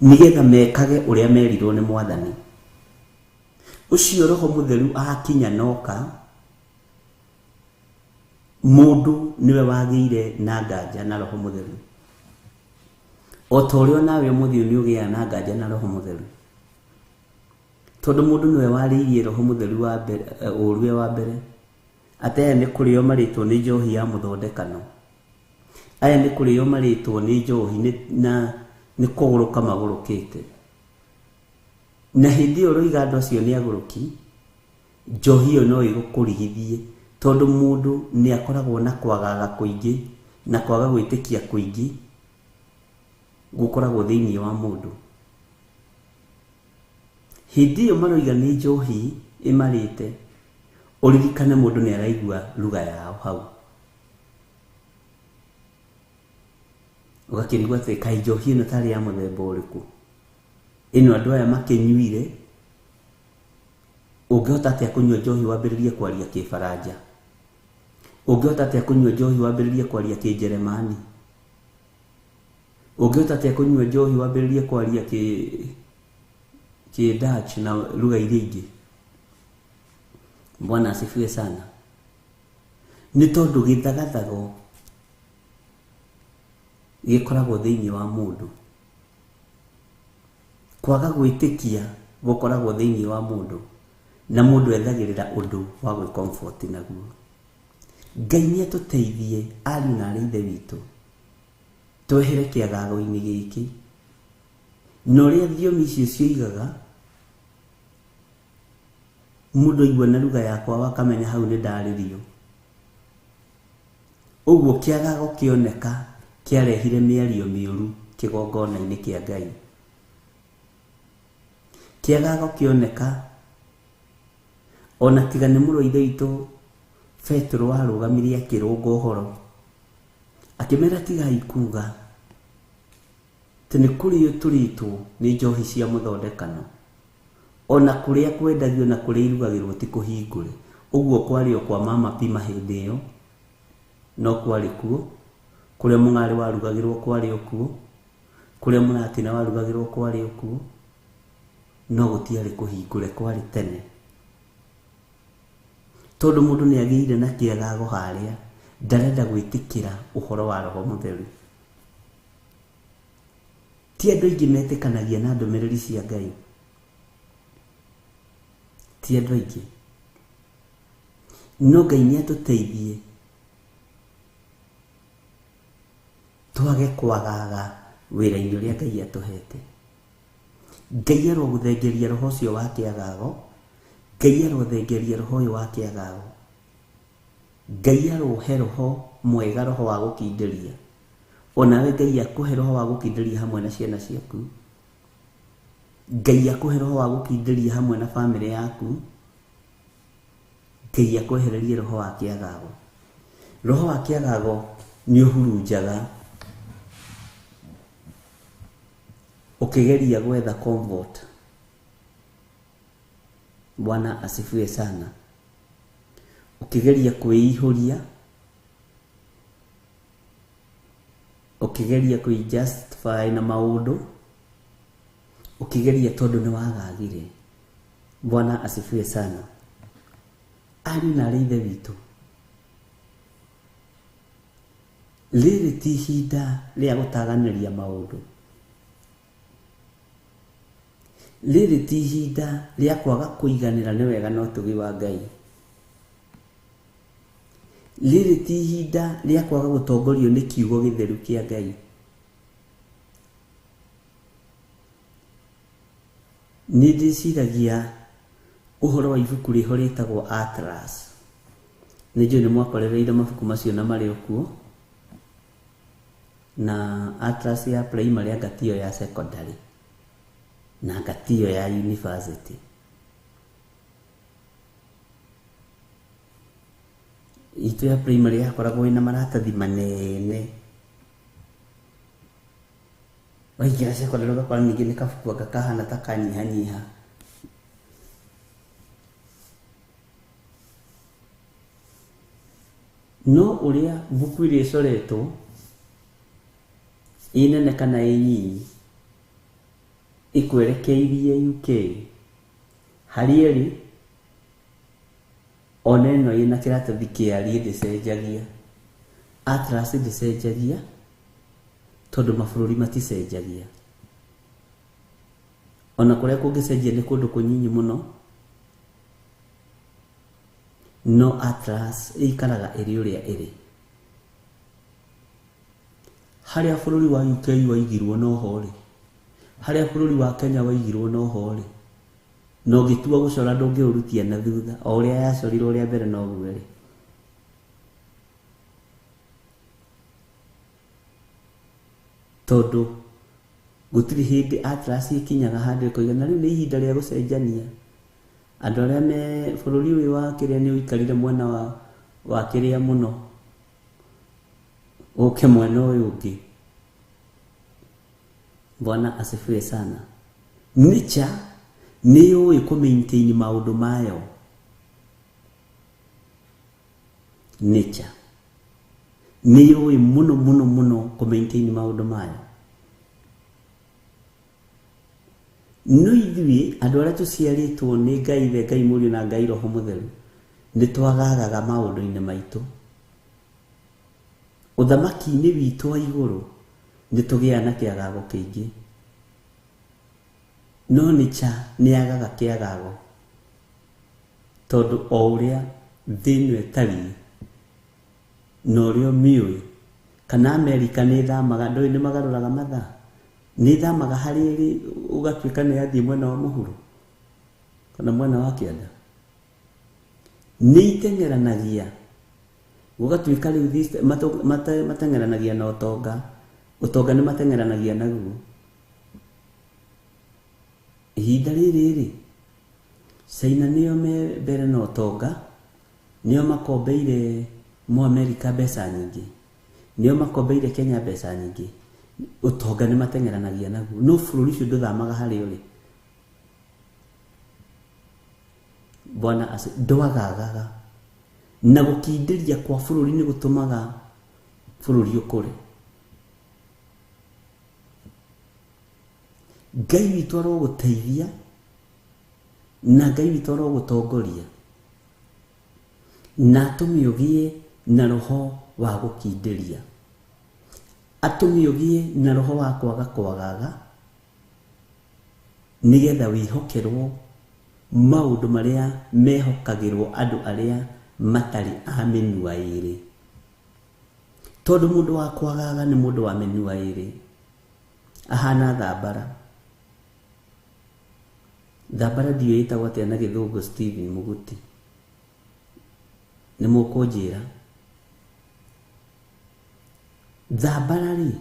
nĩgetha mekage ũrĩa merirwo nĩ Mwathani. Ũcio roho mũtheru akinya noka, mũndũ nĩwe wagĩire na nganja na roho mũtheru. O ta ũrĩa nawe ũmũthĩ nĩ ũgĩaga na nganja na roho mũtheru, tondũ mũndũ nĩwe warĩirie roho mũtheru wa mbere, ũru wa mbere, atĩ aya nĩ kũrĩo marĩtwo nĩ njohi ya mũthondekano, aya nĩ kũrĩo marĩtwo nĩ njohi na nĩ kũgũrũka magũrũkĩte. Na hĩndĩ ĩyo ũroiga andũ acio nĩ agũrũki, njohi ĩyo no ĩgũkũrigithie, tondũ mũndũ nĩ akoragwo na kwagaga kũingĩ na kwaga gwĩtĩkia kũingĩ gũkoragwo thĩinĩ wa mũndũ. Hĩndĩ ĩyo maroiga nĩ njohi ĩmarĩte, ũririkane mũndũ nĩ araigua lugha yao hau. Ũgakĩrigwo atĩ kaĩ njohi ĩno tarĩ ya mũthemba ũrĩkũ, ĩno andũ aya makĩnyuire. Ũngĩhota atĩa kũnyua njohi wambĩrĩrie kwaria kĩbaranja? Ũngĩhota atĩa kũnyua njohi wambĩrĩrie kwaria kĩnjeremani? Ũngĩhota atĩa kũnyua njohi wambĩrĩrie kwaria kĩ Dutch na lugha iria ingĩ? Bwana asifiwe sana. Nĩ tondũ gĩthagathago gĩkoragwo thĩinĩ wa mũndũ. Kwaga gwĩtĩkia gũkoragwo thĩinĩ wa mũndũ, na mũndũ ethagĩrĩra ũndũ wa gwĩ comfort naguo. Ngai nĩ atũteithie ariũ na arĩ ithe witũ, twehere kĩagago-inĩ gĩkĩ. Na ũrĩa thiomi icio cioigaga, mũndũ aigua na lugha yakwa akamenya hau nĩ ndarĩrio. Ũguo kĩagago kĩoneka kĩarehire mĩario mĩũru kĩgongona-inĩ kĩa Ngai. Kĩagago kĩoneka ona tiga nĩ mũrũ wa ithe witũ Petero warũgamirie akĩrũnga ũhoro, akĩmera tigai kuga atĩ nĩ kũrĩo tũrĩtwo nĩ njohi cia mũthondekano, ona kũrĩa kwendagio na kũrĩa irugagĩrwo ti kũhingũre. Ũguo kwarĩ o kwa mama pima hĩndĩ ĩyo, no kwarĩ kuo, kũrĩa mũng'arĩ warugagĩrwo kwarĩ o kuo, kũrĩa mũratina warugagĩrwo kwarĩ o kuo, no gũtiarĩ kũhingũre, kwarĩ tene. Tondũ mũndũ nĩ agĩire na kĩagago harĩa, ndarenda gwĩtĩkĩra ũhoro wa Roho Mũtheru. Ti andũ aingĩ metĩkanagia na ndũmĩrĩri cia Ngai. Ti andũ aingĩ. No Ngai nĩ atũteithie twage kwagaga wĩra-inĩ ũrĩa Ngai atũhete. Ngai arogũthengeria roho ũcio wa kĩagago, Ngai arothengeria roho ũyũ wa kĩagago. Ngai arohe roho mwega, roho wa gũkindĩria. Onawe Ngai akũhe roho wa gũkindĩria hamwe na ciana ciaku. Ngai akũhe roho wa gũkindĩria hamwe na bamĩrĩ yaku. Ngai akwehererie roho wa kĩagago. Roho wa kĩagago nĩ ũhurunjaga ũkĩgeria gwetha comfort. Bwana asifiwe sana. Ũkĩgeria kwĩihũria, ũkĩgeria kwĩ justify na maũndũ, ũkĩgeria tondũ nĩ wagagire. Bwana asifiwe sana. Ariũ na arĩ ithe witũ, rĩrĩ ti ihinda rĩa gũtaganĩria maũndũ. Rĩrĩ ti ihinda rĩa kwaga kũiganĩra nĩ wega na ũtugi wa Ngai. Rĩrĩ ti ihinda rĩa kwaga gũtongorio nĩ kiugo gĩtheru kĩa Ngai. Nĩ ndĩciragia ũhoro wa ibuku rĩho rĩtagwo Atlas. Nĩ njũĩ nĩ mwakorereire mabuku macio na marĩ o kuo. Na Atlas ya primary anga tiyo ya secondary na anga tiyo ya university. Itũ ya primary yakoragwo ĩna maratathi manene. Waingĩra secondary ũgakora ningĩ nĩ kabuku anga kahana ta kanyihanyiha. No ũrĩa mbuku ĩrĩa ĩcoretwo ĩ nene kana ĩ nyinyi ĩkwerekeirie UK harĩa ĩrĩ, ona ĩno ĩna kĩratathi kĩariĩ ndĩcenjagia. Atlas ndĩcenjagia tondũ mabũrũri maticenjagia. Ona kũrĩa kũngĩcenjia nĩ kũndũ kũnyinyi mũno, no Atlas ĩikaraga ĩrĩ ũrĩa ĩrĩ. Harĩa bũrũri wa UK waigirwo noho rĩ, harĩa bũrũri wa Kenya waigirwo noho rĩ, na ũngĩtua gũcora ndũngĩũrutia na thutha, o ũrĩa yacorirwo rĩa mbere noguo ĩrĩ. Tondũ gũtirĩ hĩndĩ Atlas ĩkinyaga handũ ĩkoiga na rĩu nĩ ihinda rĩa gũcenjania. Andũ arĩa me bũrũri ũyũ wa kĩrĩa nĩ ũikarire mwena wa kĩrĩa mũno, ũke mwena ũyũ ũngĩ. Bwana asifiwe sana. Nature nĩ yũĩ kũ maintain maũndũ mayo. Nature nĩ yũĩ mũno mũno mũno kũ maintain maũndũ mayo. No ithuĩ andũ arĩa tũciarĩtwo nĩ Ngai Ithe, Ngai Mũriũ na Ngai Roho Mũtheru, nĩ twagagaga maũndũ-inĩ maitũ. Ũthamaki-inĩ witũ wa igũrũ nĩ tũgĩaga na kĩagago kĩingĩ. No nĩ cha nĩ yagaga kĩagago, tondũ o ũrĩa thĩ ĩno ĩtariĩ na ũrĩa ũmĩũĩ, kana Amerika nĩ ĩthamaga, ndũĩ nĩ magarũraga mathaa, nĩ ĩthamaga harĩa ĩrĩ ũgatuĩka nĩ yathiĩ mwena wa mũhuro kana mwena wa kĩanda. Nĩ iteng'eranagia gũgatuĩka rĩu mateng'eranagia na ũtonga, ũtonga nĩ mateng'eranagia naguo. Ihinda rĩrĩ rĩ, China nĩo me mbere na ũtonga, nĩo makombeire mu Amerika mbeca nyingĩ, nĩo makombeire Kenya mbeca nyingĩ. Ũtonga nĩ mateng'eranagia naguo, no bũrũri ũcio ndũthamaga harĩa ũrĩ. Bwana ndwagagaga. Na gũkindĩria kwa bũrũri nĩ gũtũmaga bũrũri ũkũre. Ngai witũ arogũteithia na Ngai witũ arogũtongoria na atũme ũgĩe na roho wa gũkindĩria, atũme ũgĩe na roho wa kwaga kwagaga, nĩgetha wĩhokerwo maũndũ marĩa mehokagĩrwo andũ arĩa matarĩ a mĩnua ĩrĩ. Tondũ mũndũ wa kwagaga nĩ mũndũ wa mĩnua ĩrĩ, ahana thambara. Thambara ndiũĩ ĩtagwo atĩa na gĩthũngũ, Stephen Muguti, nĩ mũkũnjĩra. Thambara rĩ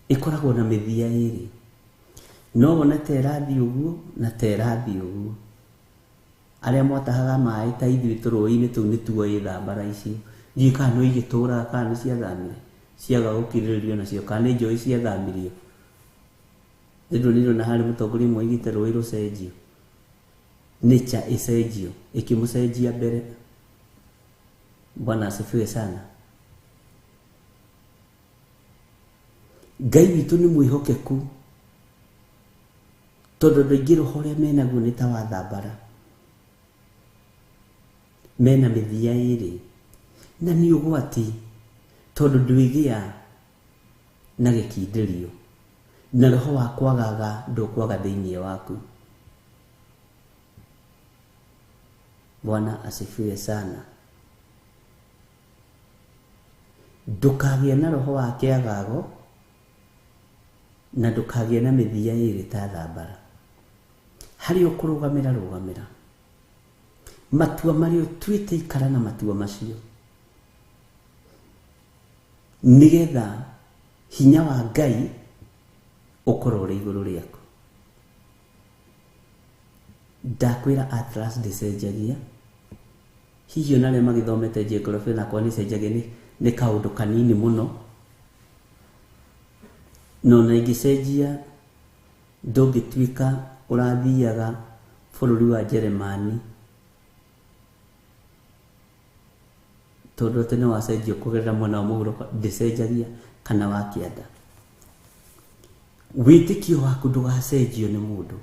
ĩkoragwo na mĩthia ĩrĩ, no wone ta ĩrathiĩ ũguo na ta ĩrathiĩ ũguo. Arĩa mwatahaga maĩ ta ithuĩ tũrũĩ-inĩ tũu nĩ tuoĩ thambara icio. Ndiũĩ kana no igĩtũraga kana nĩ ciathamire, ciaga gũkirĩrĩrio nacio, kana nĩ njũĩ ciathamirio. Nĩ na harĩ mũtongoria ũmwe oigĩte rũĩ rũcenjio, nature ĩcenjio, ĩkĩmũcenjia mbere. Bwana asifiwe sana. Ngai witũ nĩ mwĩhokeku, tondũ andũ aingĩ roho ũrĩa menaguo nĩ ta wa thambara, mena mĩthia ĩrĩ, na nĩ ũgwati tondũ ndwĩgĩa na gĩkindĩrio, na roho wa kwagaga ndũkwaga thĩinĩ waku. Bwana asifiwe sana. Ndũkagĩe na roho wa kĩagago na ndũkagĩe na mĩthia ĩrĩ ta thambara. Harĩa ũkũrũgamĩra rũgamĩra, matua marĩa ũtuĩte ikara na matua macio, nĩgetha hinya wa Ngai ũkorwo ũrĩ igũrũ rĩaku. Ndakwĩra atlas ndĩcenjagia, hihi ona arĩa magĩthomete geography nakwa nĩ cenjagia nĩ kaũndũ kanini mũno, no na ĩngĩcenjia ndũngĩtuĩka ũrathiaga bũrũri wa Jeremani tondũ atĩ nĩ wacenjio kũgerera mwena wa mũhuro, ndĩcenjagia, kana wa kĩanda. Wĩtĩkio waku ndũgacenjio nĩ mũndũ,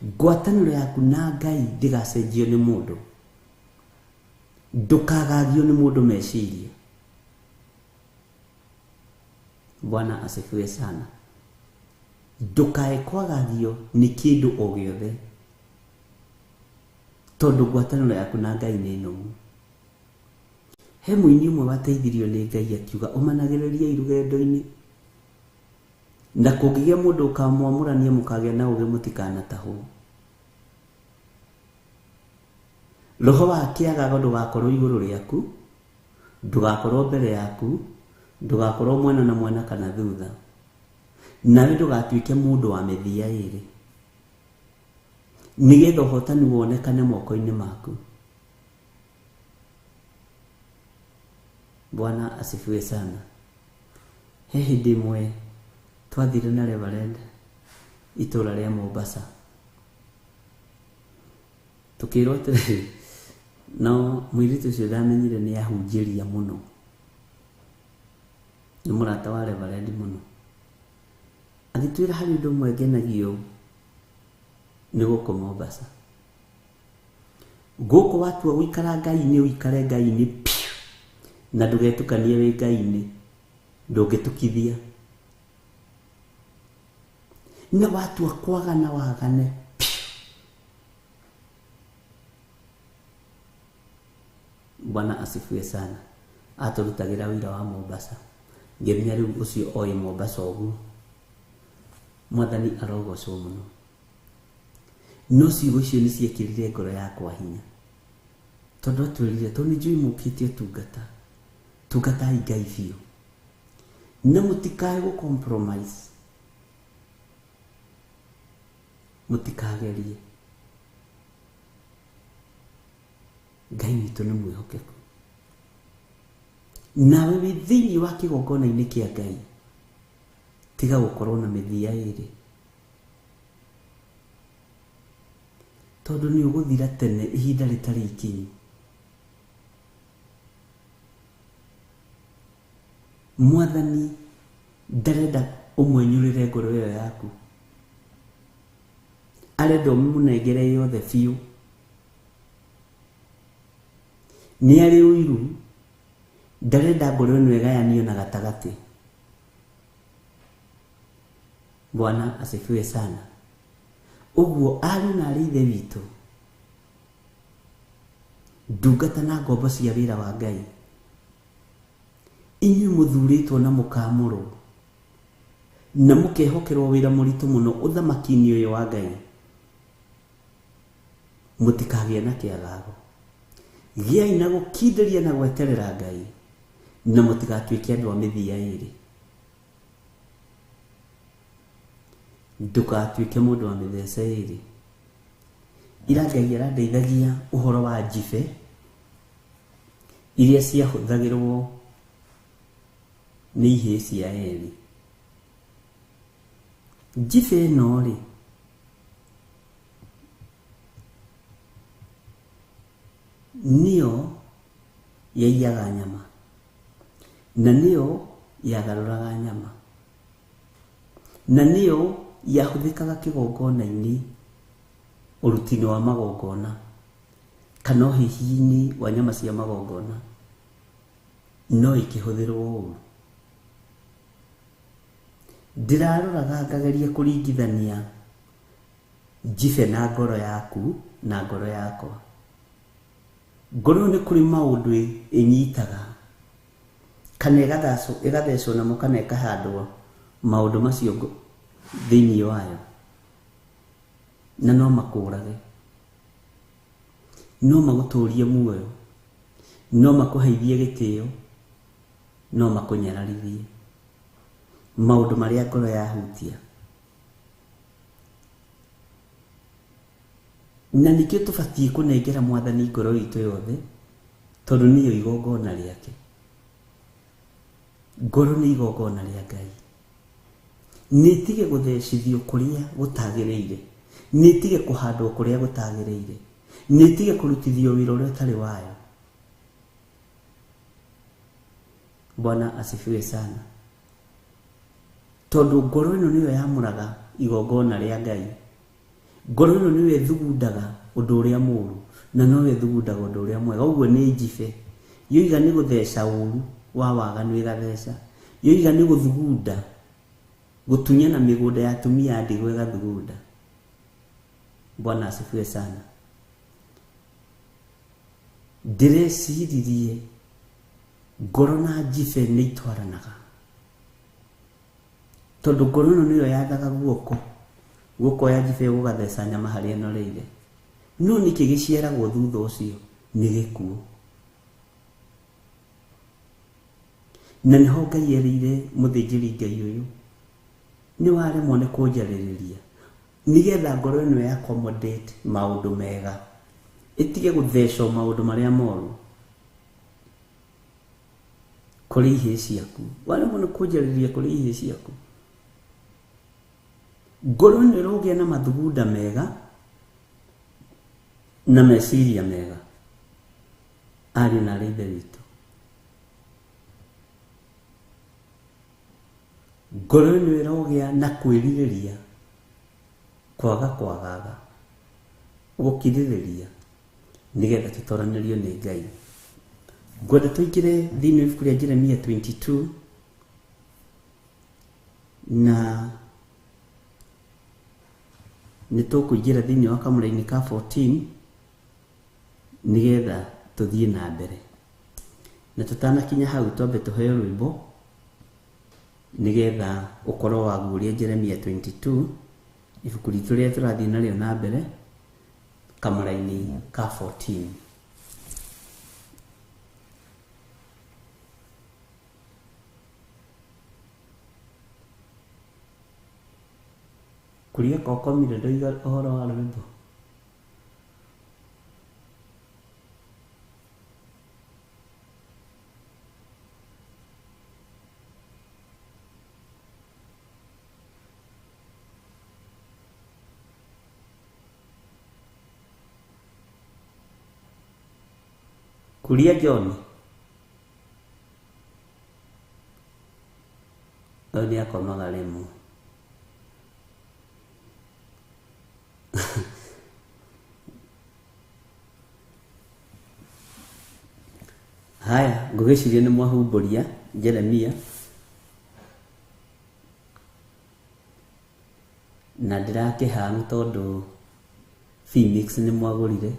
ngwatanĩro yaku na Ngai ndĩgacenjio nĩ mũndũ, ndũkagagio nĩ mũndũ meciria. Bwana asifiwe sana. Ndũkae kwagagio nĩ kĩndũ o gĩothe, tondũ ngwatanĩro yaku na Ngai nĩ nũmu. He mũini ũmwe wateithirio nĩ Ngai akiuga, ũmanagĩrĩriai rũgendo-inĩ, na kũngĩgĩa mũndũ ũkamwamũrania mũkagĩa na ũũgĩ mũtikanatahwo. Roho wa kĩagago ndũgakorwo igũrũ rĩaku, ndũgakorwo mbere yaku, ndũgakorwo mwena na mwena kana thutha, nawe ndũgatuĩke mũndũ wa mĩthia ĩrĩ, nĩgetha ũhotani wonekane moko-inĩ maku. Bwana asifiwe sana. He hĩndĩ ĩmwe twathire na Reverend itũra rĩa Mombasa, tukĩrwo atĩrĩrĩ, no mũirĩtu ũcio ndamenyire nĩ ahunjĩria mũno, nĩ mũrata wa Reverend mũno. Agĩtwĩra harĩ ũndũ ũmwe ngenagio nĩ gũkũ Mombasa. Gũkũ watua gũikara Ngai-inĩ ũikare Ngai-inĩ piũ, na ndũgetukanie wĩ Ngai-inĩ, ndũngĩtukithia. Na watua kwagana wagane piũ. Bwana asifiwe sana. Atũrutagĩra wĩra wa Mombasa. Ngĩmenya rĩu ũcio oĩ Mombasa ũguo. Mwathani arogocwo mũno. No ciugo icio nĩ ciekĩrire ngoro yakwa hinya. Tondũ atwĩrire, tondũ nĩ njũĩ mũkĩte ũtungata, tungatai Ngai biũ. Na mũtikae gũ compromise. Mũtikagerie. Ngai witũ nĩ mwĩhokeku. Nawe wĩ thĩinĩ wa kĩgongona-inĩ kĩa Ngai, tiga gũkorwo na mĩthia ĩrĩ. Tondũ nĩ ũgũthira tene ihinda rĩtarĩ ikinyu. Mwathani ndarenda ũmwenyũrĩre ngoro ĩyo yaku. Arenda ũmũnengere yothe biũ. Nĩ arĩ ũiru, ndarenda ngoro ĩno ĩgayanio na gatagatĩ. Bwana asifiwe sana. Ũguo ariũ na arĩ ithe witũ, ndungata na ngombo cia wĩra wa Ngai, inyuĩ mũthurĩtwo na mũkamũrwo na mũkehokerwo wĩra mũritũ mũno ũthamaki-inĩ ũyũ wa Ngai, mũtikagĩe na kĩagago. Gĩai na gũkindĩria na gweterera Ngai, na mũtigatuĩke andũ a mĩthia ĩrĩ. Ndũgatuĩke mũndũ wa mĩthece ĩrĩ. Ira Ngai arandeithagia ũhoro wa njibe iria ciahũthagĩrwo nĩ ihĩĩ cia Eli. Njibe ĩno rĩ, nĩyo yaiyaga nyama na nĩyo yagarũraga nyama na nĩyo yahũthĩkaga kĩgongona-inĩ ũruti-inĩ wa magongona kana ũhĩhi-inĩ wa nyama cia magongona, no ĩkĩhũthĩrwo ũru. Ndĩraroraga ngageria kũringithania njibe na ngoro yaku na ngoro yakwa. Ngoro nĩ kũrĩ maũndũ ĩnyitaga kana ĩgathecwo namo kana ĩkahandwo maũndũ macio thĩinĩ wayo, na no makũrage, no magũtũrie muoyo, no makũheithie gĩtĩo, no makũnyararithie. Maũndũ marĩa ngoro yahutia. Na nĩkĩo tũbatiĩ kũnengera Mwathani ngoro itũ yothe, tondũ nĩyo igongona rĩake. Ngoro nĩ igongona rĩa Ngai. Nĩ ĩtige gũthecithio kũrĩa gũtagĩrĩire, nĩ ĩtige kũhandwo kũrĩa gũtagĩrĩire, nĩ ĩtige kũrutithio wĩra ũrĩa ũtarĩ wayo. Bwana asifiwe sana. Tondũ ngoro ĩno nĩyo yamũraga igongona rĩa Ngai. Ngoro ĩno nĩyo ĩthugundaga ũndũ ũrĩa mũũru na noyo ĩthugundaga ũndũ ũrĩa mwega. Ũguo nĩ njibe. Yoiga nĩ gũtheca ũru wa waganu ĩgatheca. Yoiga nĩ gũthugunda, gũtunyana mĩgũnda ya atumia a ndigwa ĩgathugunda. Bwana asifiwe sana. Ndĩreciririe ngoro na njibe nĩ itwaranaga. Tondũ ngoro ĩno nĩyo yathaga guoko, guoko ya njibe gũgatheca nyama harĩa ĩnoreire. No nĩkĩ gĩciaragwo thutha ũcio? Nĩ gĩkuũ. Na nĩho Ngai erĩire mũthĩnjĩri Ngai ũyũ, nĩ waremwo nĩ kũnjarĩrĩria nĩgetha ngoro ĩno ya accommodate maũndũ mega, ĩtige gũthecwo maũndũ marĩa moru kũrĩ ihĩĩ ciaku. Waremwo nĩ kũnjarĩrĩria kũrĩ ihĩĩ ciaku. Ngoro ĩno ĩrogĩa na mathugunda mega na meciria mega. Ariũ na arĩ ithe witũ, Ngoro ĩno ĩrogĩa na kwĩrirĩria kwaga kwagaga gũkirĩrĩria nĩgetha tũtoranĩrio nĩ Ngai. Ngwenda tũingĩre thĩinĩ wa ibuku rĩa Jeremia 22 na nĩ tũkũingĩra thĩinĩ wa kamũraini ka 14 nĩgetha tũthiĩ na mbere. Na tũtanakinya hau twambe tũheo rwĩmbo nĩgetha ũkorwo waguũria Jeremia 22 ibuku ritũ rĩrĩa tũrathiĩ narĩo na mbere kamũraini ka 14. Kuria kokomire ndoiga ũhoro wa rwĩmbo. Kuria John ũyũ nĩ akomaga rĩmwe. Haya, ngũgĩciria nĩ mwahumbũria Jeremia na ndĩrakĩhang tondũ Phoenix nĩ mwagũrire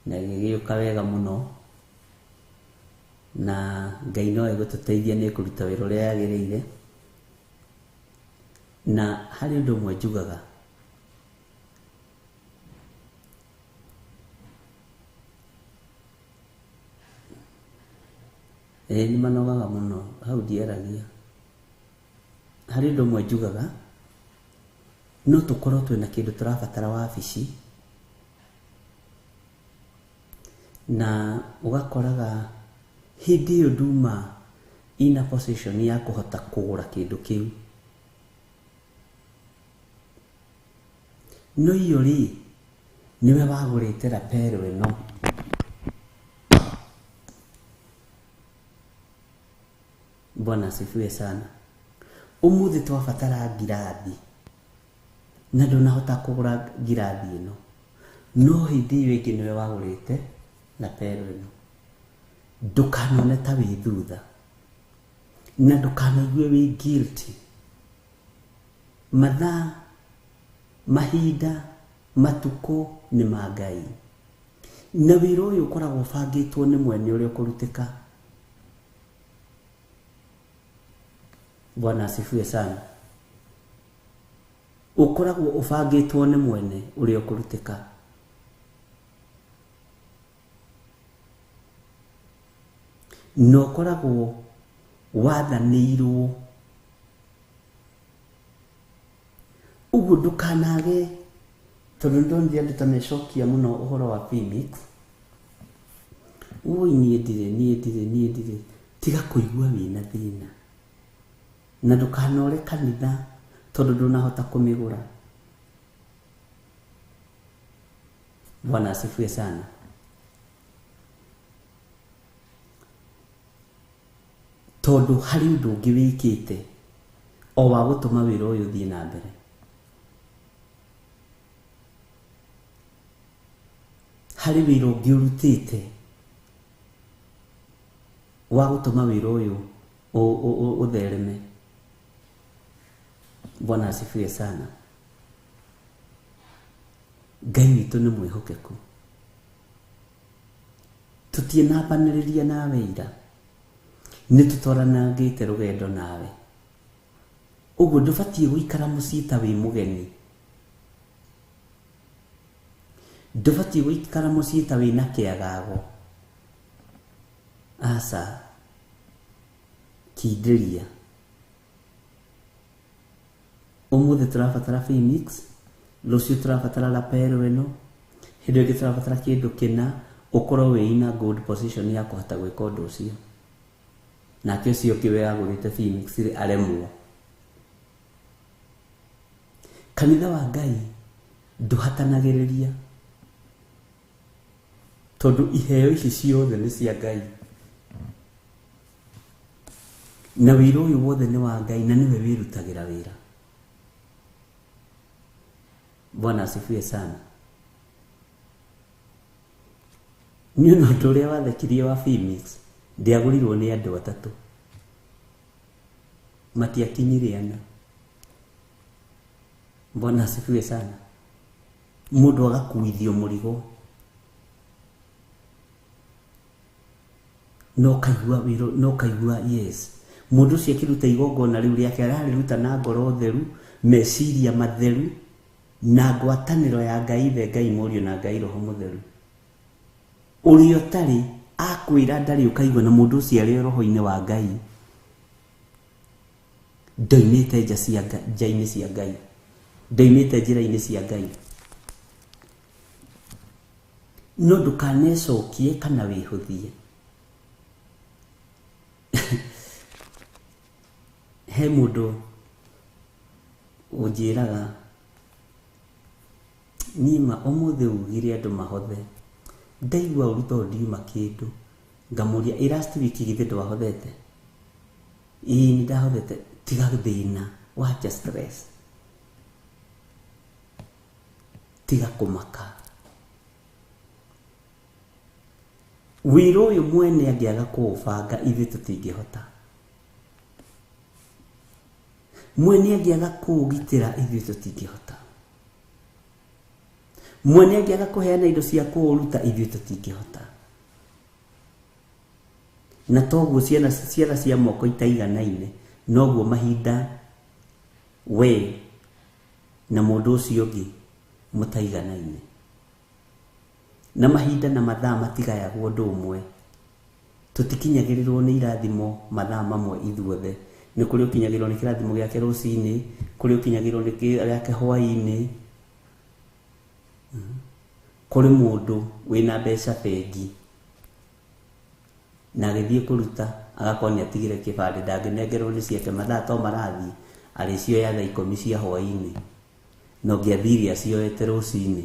na gĩgĩũka wega mũno na Ngai no egũtũteithia nĩ kũruta wĩra ũrĩa yagĩrĩire. Na harĩ ũndũ ũmwe njugaga, ĩĩ nĩ manogaga mũno hau ndiaragia. Harĩ ũndũ ũmwe njugaga, no tũkorwo twĩna kĩndũ tũrabatara wabici na ũgakoraga hĩndĩ ĩyo nduma ina position ya kũhota kũgũra kĩndũ kĩu, no iyo rĩ nĩwe wagũrĩte lapel ĩno. Bwana asifiwe sana. Ũmũthĩ twabatara ngirathi na ndũnahota kũgũra ngirathi ĩno, no hĩndĩ ĩyo ĩngĩ nĩwe wagũrĩte lapel ĩno. Ndũkanone ta wĩ thutha na ndũkanaigue wĩ guilty. Mathaa, mahinda, matukũ nĩ ma Ngai, na wĩra ũyũ ũkoragwo ũbangĩtwo nĩ mwene ũrĩa ũkũrutĩka. Bwana asifiwe sana. Ũkoragwo ũbangĩtwo nĩ mwene ũrĩa ũkũrutĩka. Na ũkoragwo wathanĩirwo. Ũguo ndũkanage, tondũ ndonire andũ ta mecokia mũno ũhoro wa Phoenix. Oi niĩ ndirĩ, niĩ ndirĩ, niĩ ndirĩ. Tiga kũigua wĩna thĩna na ndũkanore kanitha tondũ ndũnahota kũmĩgũra. Bwana asifiwe sana. Tondũ harĩ ũndũ ũngĩ wĩkĩte o wa gũtũma wĩra ũyũ ũthiĩ na mbere. Harĩ wĩra ũngĩ ũrutĩte wa gũtũma wĩra ũyũ ũthereme. Bwana asifiwe sana. Ngai witũ nĩ mwĩhokeku. Tũtiĩnambanĩrĩria nawe ira, nĩ tũtwaranangĩte rũgendo nawe. Ũguo ndũbatiĩ gũikara mũciĩ ta wĩ mũgeni, ndũbatiĩ gũikara mũciĩ ta wĩna kĩagago. Aca, kindĩria. Ũmũthĩ tũrabatara Phoenix, rũciũ tũrabatara lapel ĩno, hĩndĩ ĩngĩ tũrabatara kĩndũ kĩna, ũkorwo wĩ in a good position ya kũhota gwĩka ũndũ ũcio. Nake ũcio ũngĩ we agũrĩte Phoenix rĩ aremwo. Kanitha wa Ngai ndũhatanagĩrĩria, tondũ iheo ici ciothe nĩ cia Ngai. Na wĩra ũyũ wothe nĩ wa Ngai na nĩwe wĩrutagĩra wĩra. Bwana asifiwe sana. Niĩ ona ũndũ ũrĩa wathekirie wa Phoenix ndiagũrirwo nĩ andũ atatũ, matiakinyire ana. Bwana asifiwe sana. Mũndũ agakuithio mũrigo no kaigua wĩra, no kaigua yes. Mũndũ ũcio akĩruta igongona rĩu rĩake ararĩruta na ngoro theru, meciria matheru, na ngwatanĩro ya Ngai Ithe, Ngai Mũriũ na Ngai Roho Mũtheru. Ũrĩa ũtarĩ akwĩra ndarĩ ũkaigua, na mũndũ ũcio arĩ roho-inĩ wa Ngai ndoimĩte nja cia nja-inĩ cia Ngai, ndoimĩte njĩra-inĩ cia Ngai. No ndũkanecokie kana wĩhũthie. He mũndũ ũnjĩraga niĩ ma ũmũthĩ ugire andũ mahothe, ndaigua ũru tondũ ndiuma kĩndũ. Ngamũria ĩ last week githĩ ndwahothete? Ĩĩ nĩ ndahothete. Tiga thĩna, wacha stress, tiga kũmaka. Wĩra ũyũ mwene angĩaga kũũbanga ithuĩ tũtingĩhota. Mwene angĩaga kũũgitĩra ithuĩ tũtingĩhota. Mwene angĩaga kũheana indo cia kũũruta ithuĩ tũtingĩhota. Na toguo ciana cia moko itaiganaine, noguo mahinda we na mũndũ ũcio ũngĩ mũtaiganaine. Na mahinda na mathaa matigayagwo ũndũ ũmwe. Tũtikinyagĩrĩrwo nĩ irathimo mathaa mamwe ithuothe. Nĩ kũrĩ ũkinyagĩrĩrwo nĩ kĩrathimo gĩake rũcinĩ, kũrĩ ũkinyagĩrĩrwo nĩ gĩake hwaĩ-inĩ. Kũrĩ mũndũ wĩna mbeca bengi na agĩthiĩ kũruta agakorwo nĩ atigire kĩbandĩ, ndangĩnengerwo nĩ ciake, mathaa to marathiĩ arĩcioya thaa 10 cia hwaĩ-inĩ, na ũngĩathire acioete rũcinĩ.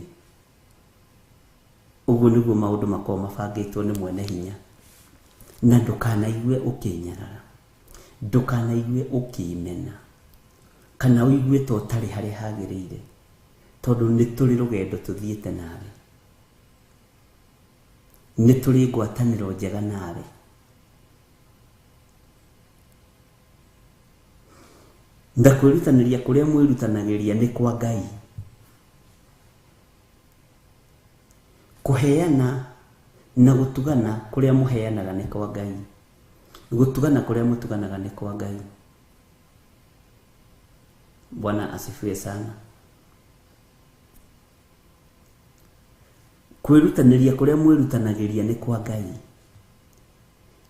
Ũguo nĩguo maũndũ makoragwo mabangĩtwo nĩ mwene hinya. Na ndũkanaigue ũkĩnyarara, ndũkanaigue ũkĩmena, kana ũigue ta ũtarĩ harĩa hagĩrĩire, tondũ nĩ tũrĩ rũgendo tũthiĩte nawe, nĩ tũrĩ ngwatanĩro njega nawe. Na kwĩrutanĩria kũrĩa mwĩrutanagĩria nĩ kwa Ngai. Kũheana na gũtugana kũrĩa mũheanaga nĩ kwa Ngai, gũtugana kũrĩa mũtuganaga nĩ kwa Ngai. Bwana asifiwe sana. Kwĩrutanĩria kũrĩa mwĩrutanagĩria nĩ kwa Ngai.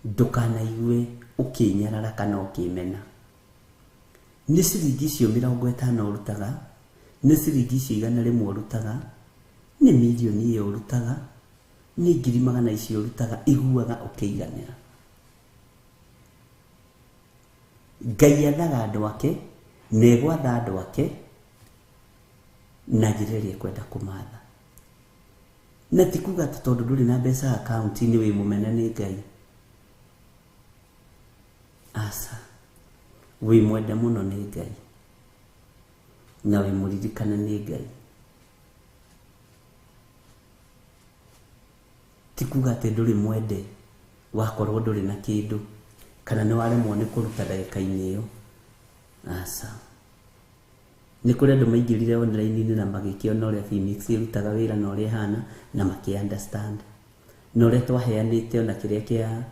Ndũkanaigue ũkĩnyarara kana ũkĩmena. Nĩ ciringi icio 50 ũrutaga, nĩ ciringi icio 100 ũrutaga, nĩ mirioni ĩyo ũrutaga, nĩ 100,000 icio ũrutaga, iguaga ũkĩiganĩra. Ngai athaga andũ ake, na egwatha andũ ake na njĩra ĩrĩa ekwenda kũmatha. Na ti kuga atĩ tondũ ndũrĩ na mbeca akaunti-inĩ wĩ mũmene nĩ Ngai. Aca, wĩ mwende mũno nĩ Ngai na wĩ mũririkane nĩ Ngai. Ti kuga atĩ ndũrĩ mwende wakorwo ndũrĩ na kĩndũ kana nĩ waremwo nĩ kũruta ndagĩka-inĩ ĩyo. Aca, nĩ kũrĩ andũ maingĩrire online-inĩ na magĩkĩona ũrĩa Phoenix ĩrutaga wĩra na ũrĩa ĩhana na makĩ understand. Na ũrĩa twaheanĩte ona kĩrĩa kĩa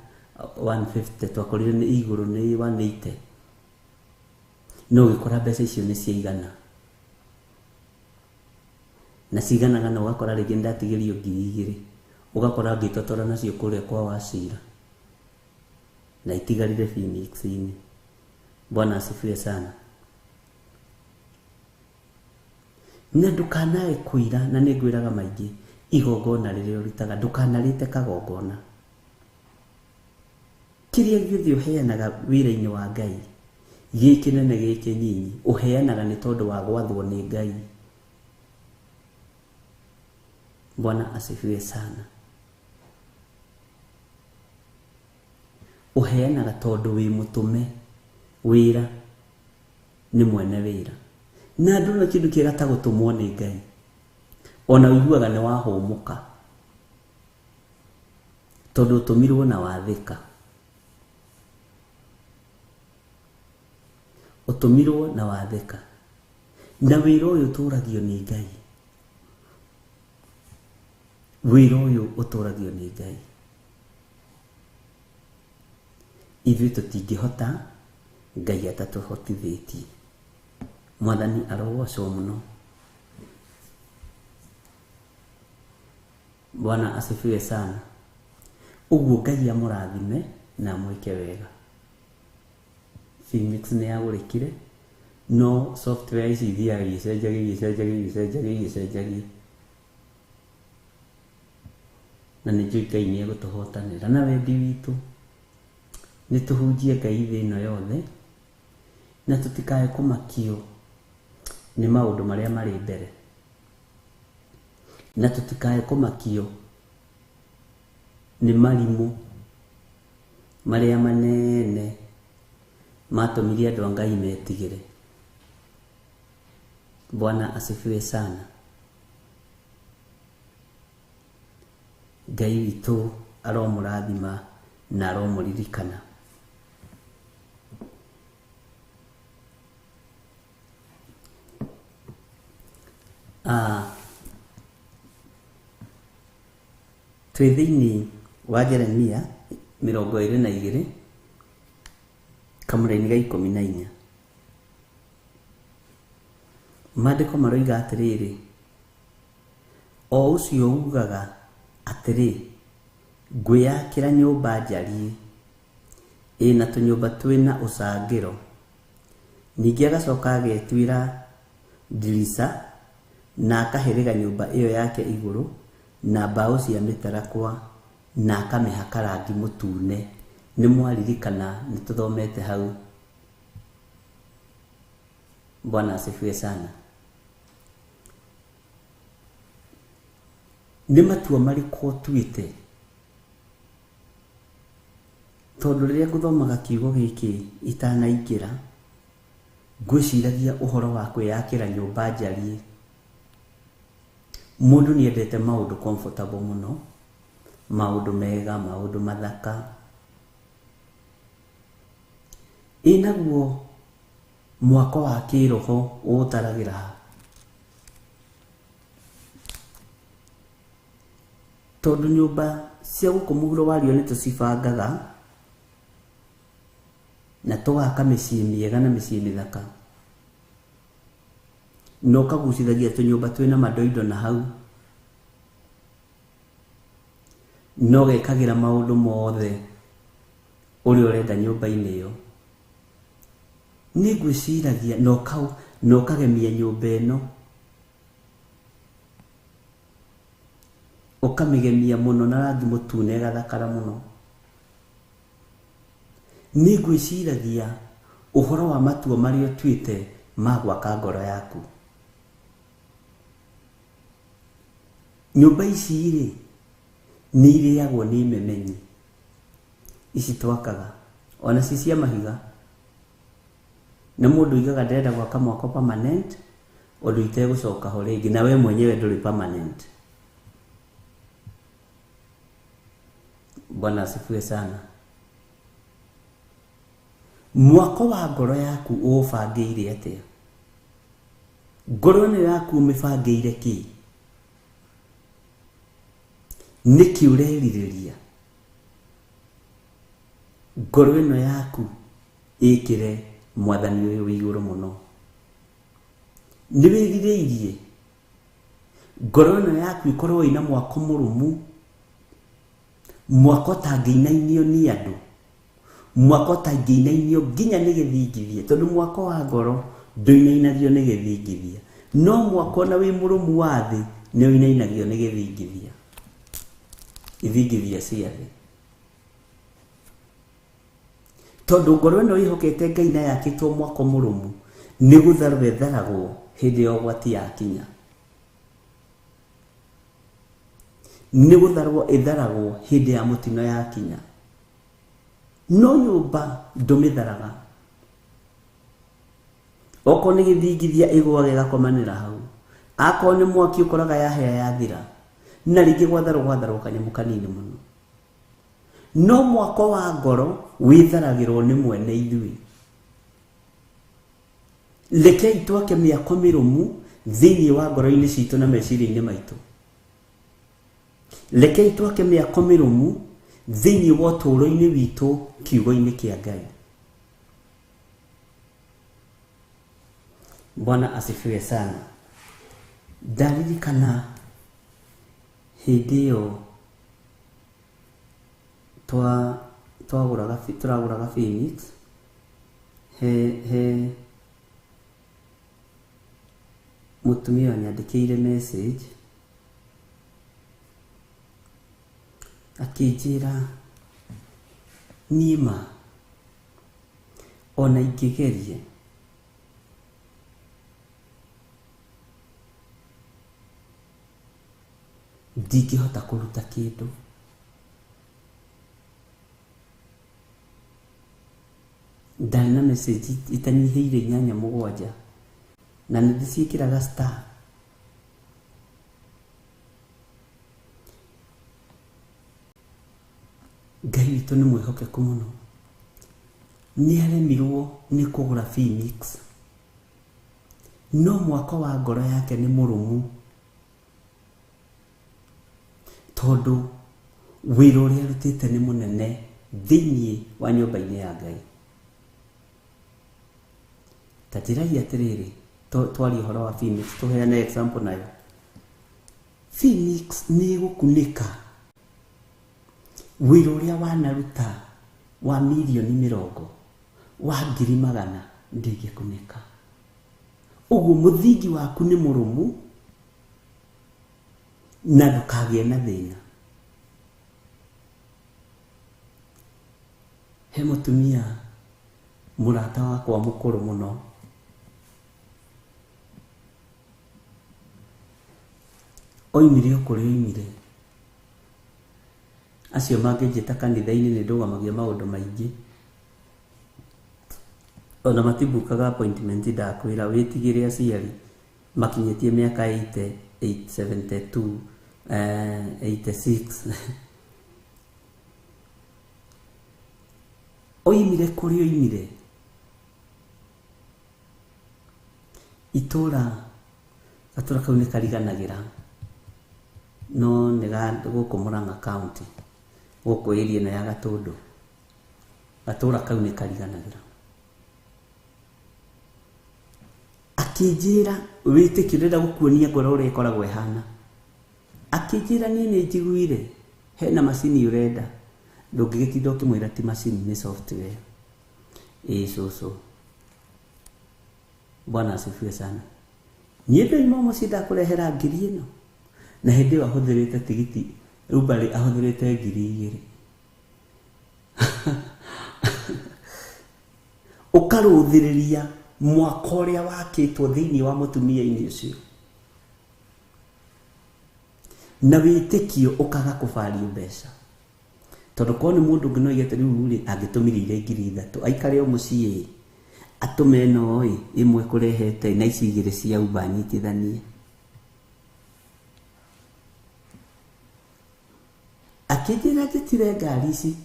150 twakorire nĩ igũrũ nĩ 180, no ũgĩkora mbeca icio nĩ ciaigana, na ciganaga, na ũgakora rĩngĩ nĩndatigĩrio 2,000, ũgakora ngĩtotora nacio kũrĩa kwa Wacira na itigarire Phoenix-inĩ. Bwana asifiwe sana. Na ndũkanae kũira, na nĩ ngwĩraga maingĩ, igongona rĩrĩa ũrutaga ndũkanarĩte kagongona. Kĩrĩa gĩothe ũheanaga wĩra-inĩ wa Ngai, gĩ kĩnene gĩ kĩnyinyi, ũheanaga nĩ tondũ wa gwathwo nĩ Ngai. Bwana asifiwe sana. Ũheanaga tondũ wĩ mũtũme. Wĩra nĩ mwene wĩra. Na ndũrona kĩndũ kĩega ta gũtũmwo nĩ Ngai. Ona ũiguaga nĩ wahũmũka. Tondũ ũtũmirwo na wathĩka. Ũtũmirwo na wathĩka. Na wĩra ũyũ ũtũragio nĩ Ngai. Wĩra ũyũ ũtũragio nĩ Ngai. Ithuĩ tũtingĩhota Ngai atatũhotithĩtie. Mwathani arogocwo mũno. Bwana asifiwe sana. Ũguo Ngai amũrathime na amwĩke wega. Phoenix nĩ yagũrĩkire, no software ici ithiaga igĩcenjagia igĩcenjagia igĩcenjagia igĩcenjagia. Na nĩ njũĩ Ngai nĩ egũtũhotanĩra na wendi witũ nĩ tũhunjie Ngai thĩ ĩno yothe na tũtikae kũmakio nĩ maũndũ marĩa marĩ mbere, na tũtikae kũmakio nĩ marimũ marĩa manene matũmire andũ a Ngai metigĩre. Bwana asifiwe sana. Ngai witũ aromũrathima na aromũririkana. Twĩ thĩinĩ wa Jeremia 22 kamũraini ga 14. Maandĩko maroiga atĩrĩrĩ, o ũcio ugaga atĩrĩ, ngwĩyakĩra nyũmba njariĩ ĩna tũnyũmba twĩna ũcangĩro. Ningĩ agacoka agetuĩra ndirica na akahĩrĩga nyũmba ĩyo yake igũrũ na mbaũ cia mĩtarakwa na akamĩhaka rangi mũtune. Nĩ mwaririkana nĩ tũthomete hau. Bwana asifiwe sana. Nĩ matua marĩkũ ũtuĩte? Tondũ rĩrĩa ngũthomaga kiugo gĩkĩ itanaingĩra, ngwĩciragia ũhoro wa kwĩyakĩra nyũmba njariĩ. Mũndũ nĩ endete maũndũ comfortable mũno, maũndũ mega, maũndũ mathaka. Ĩ naguo mwako wa kĩroho ũũtaragĩra ha? Tondũ nyũmba cia gũkũ mũhuro wa riũa nĩ tũcibangaga na tũgaka mĩciĩ mĩega na mĩciĩ mĩthaka, na ũkagucithagia tũnyũmba twĩna mandoindo na hau, na ũgekagĩra maũndũ mothe ũrĩa ũrenda nyũmba-inĩ ĩyo. Nĩ ngwĩciragia na ũkagemia nyũmba ĩno, ũkamĩgemia mũno na rangi mũtune ĩgathakara mũno. Nĩ ngwĩciragia ũhoro wa matua marĩa ũtuĩte ma gwaka ngoro yaku. Nyũmba ici rĩ, nĩ irĩagwo nĩ memenyi. Ici twakaga ona ci cia mahiga, na mũndũ oigaga ndĩrenda gwaka mwako permanent ũndũ itegũcoka ho rĩngĩ, na we mwenyewe ndũrĩ permanent. Bwana asifiwe sana. Mwako wa ngoro yaku ũũbangĩire atĩa? Ngoro ĩno yaku ũmĩbangĩire kĩ? Nĩkĩ ũrerirĩria ngoro ĩno yaku ĩkĩre mwathani ũyũ wĩ igũrũ mũno? Nĩ wĩrirĩirie ngoro ĩno yaku ĩkorwo ĩna mwako mũrũmu, mwako ũtangĩinainio nĩ andũ, mwako ũtangĩinainio nginya nĩ gĩthingithia, tondũ mwako wa ngoro ndũinainagio nĩ gĩthingithia, no mwako ona wĩ mũrũmu wa thĩ nĩ ũinainagio nĩ gĩthingithia, ithingithia cia thĩ. Tondũ ngoro ĩno ĩhokete Ngai na yakĩtwo mwako mũrũmu, nĩ gũtharwo ĩtharagwo hĩndĩ ya ũgwati yakinya. Nĩ gũtharwo ĩtharagwo hĩndĩ ya mũtino yakinya. No nyũmba ndũmĩtharaga. Okorwo nĩ gĩthingithia ĩgũaga ĩgakomanĩra hau. Akorwo nĩ mwaki ũkoraga yahĩa yathira. Na rĩngĩ gwatharwo gwatharwo kanyamũ kanini mũno. No mwako wa ngoro wĩtharagĩrwo nĩ mwene ithuĩ. Rekei twake mĩako mĩrũmu thĩinĩ wa ngoro-inĩ citũ na meciria-inĩ maitũ. Rekei twake mĩako mĩrũmu thĩinĩ wa ũtũũro-inĩ witũ kiugo-inĩ kĩa Ngai. Bwana asifiwe sana. Ndaririkana hĩndĩ ĩyo twagũraga tũragũraga Phoenix he mũtumia wanyandĩkĩire message akĩnjĩra niĩ ma ona ingĩgeria ndingĩhota kũruta kĩndũ. Ndarĩ na message itanyihĩire 8 7 na nĩndĩciĩkĩraga star. Ngai witũ nĩ mwĩhokeku mũno. Nĩaremirwo nĩ kũgũra Phoenix, no mwako wa ngoro yake nĩ mũrũmu tondũ wĩra ũrĩa arutĩte nĩ mũnene thĩinĩ wa nyũmba-inĩ ya Ngai. Ta njĩrai atĩrĩrĩ, twarie ũhoro wa Phoenix, tũheane example nayo. Phoenix nĩ ĩgũkunĩka wĩra ũrĩa wanaruta wa mirioni 20 wa 100,000 ndĩngĩkunĩka. Ũguo mũthingi waku nĩ mũrũmu na ndũkagĩe na thĩna. He mũtumia mũrata wakwa mũkũrũ mũno, oimire o kũrĩa oimire. Acio mangĩnjĩta kanitha-inĩ nĩ ndũgamagia maũndũ maingĩ, ona matibukaga appointment ndakwĩra wĩtigĩre aciari makinyĩtie mĩaka 80, 72, 86. Oimire kũrĩa oimire, itũra gatũra kau nĩ kariganagĩra no nĩ gũkũ Murang'a County, gũkũ area ĩno ya Gatũndũ, gatũra kau nĩ kariganagĩra. Akĩnjĩra wĩtĩkio ndĩrenda gũkuonia ngoro ũrĩa ĩkoragwo ĩhana. Akĩnjĩra niĩ nĩ njiguire hena macini ũrenda, ndũngĩgĩtinda ũkĩmwĩra ti macini nĩ software. Ĩĩ cũcũ. Bwana asifiwe sana. Niĩ ndoima mũciĩ ndakũrehera 1000 ĩno, na hĩndĩ ĩyo ahũthĩrĩte tigiti Uber ahũthĩrĩte 2000. Ũkarũthĩrĩria mwako ũrĩa wakĩtwo thĩinĩ wa mũtumia-inĩ ũcio na wĩtĩkio ũkaga kũbario mbeca, tondũ korwo nĩ mũndũ ũngĩ no oige atĩ rĩu rĩ angĩtũmĩrĩire 3000 aikare o mũciĩ atũme ĩno ĩ ĩmwe kũrehete na ici 2 cia Uber anyitithanie. Akĩnjĩra njĩtire ngari ici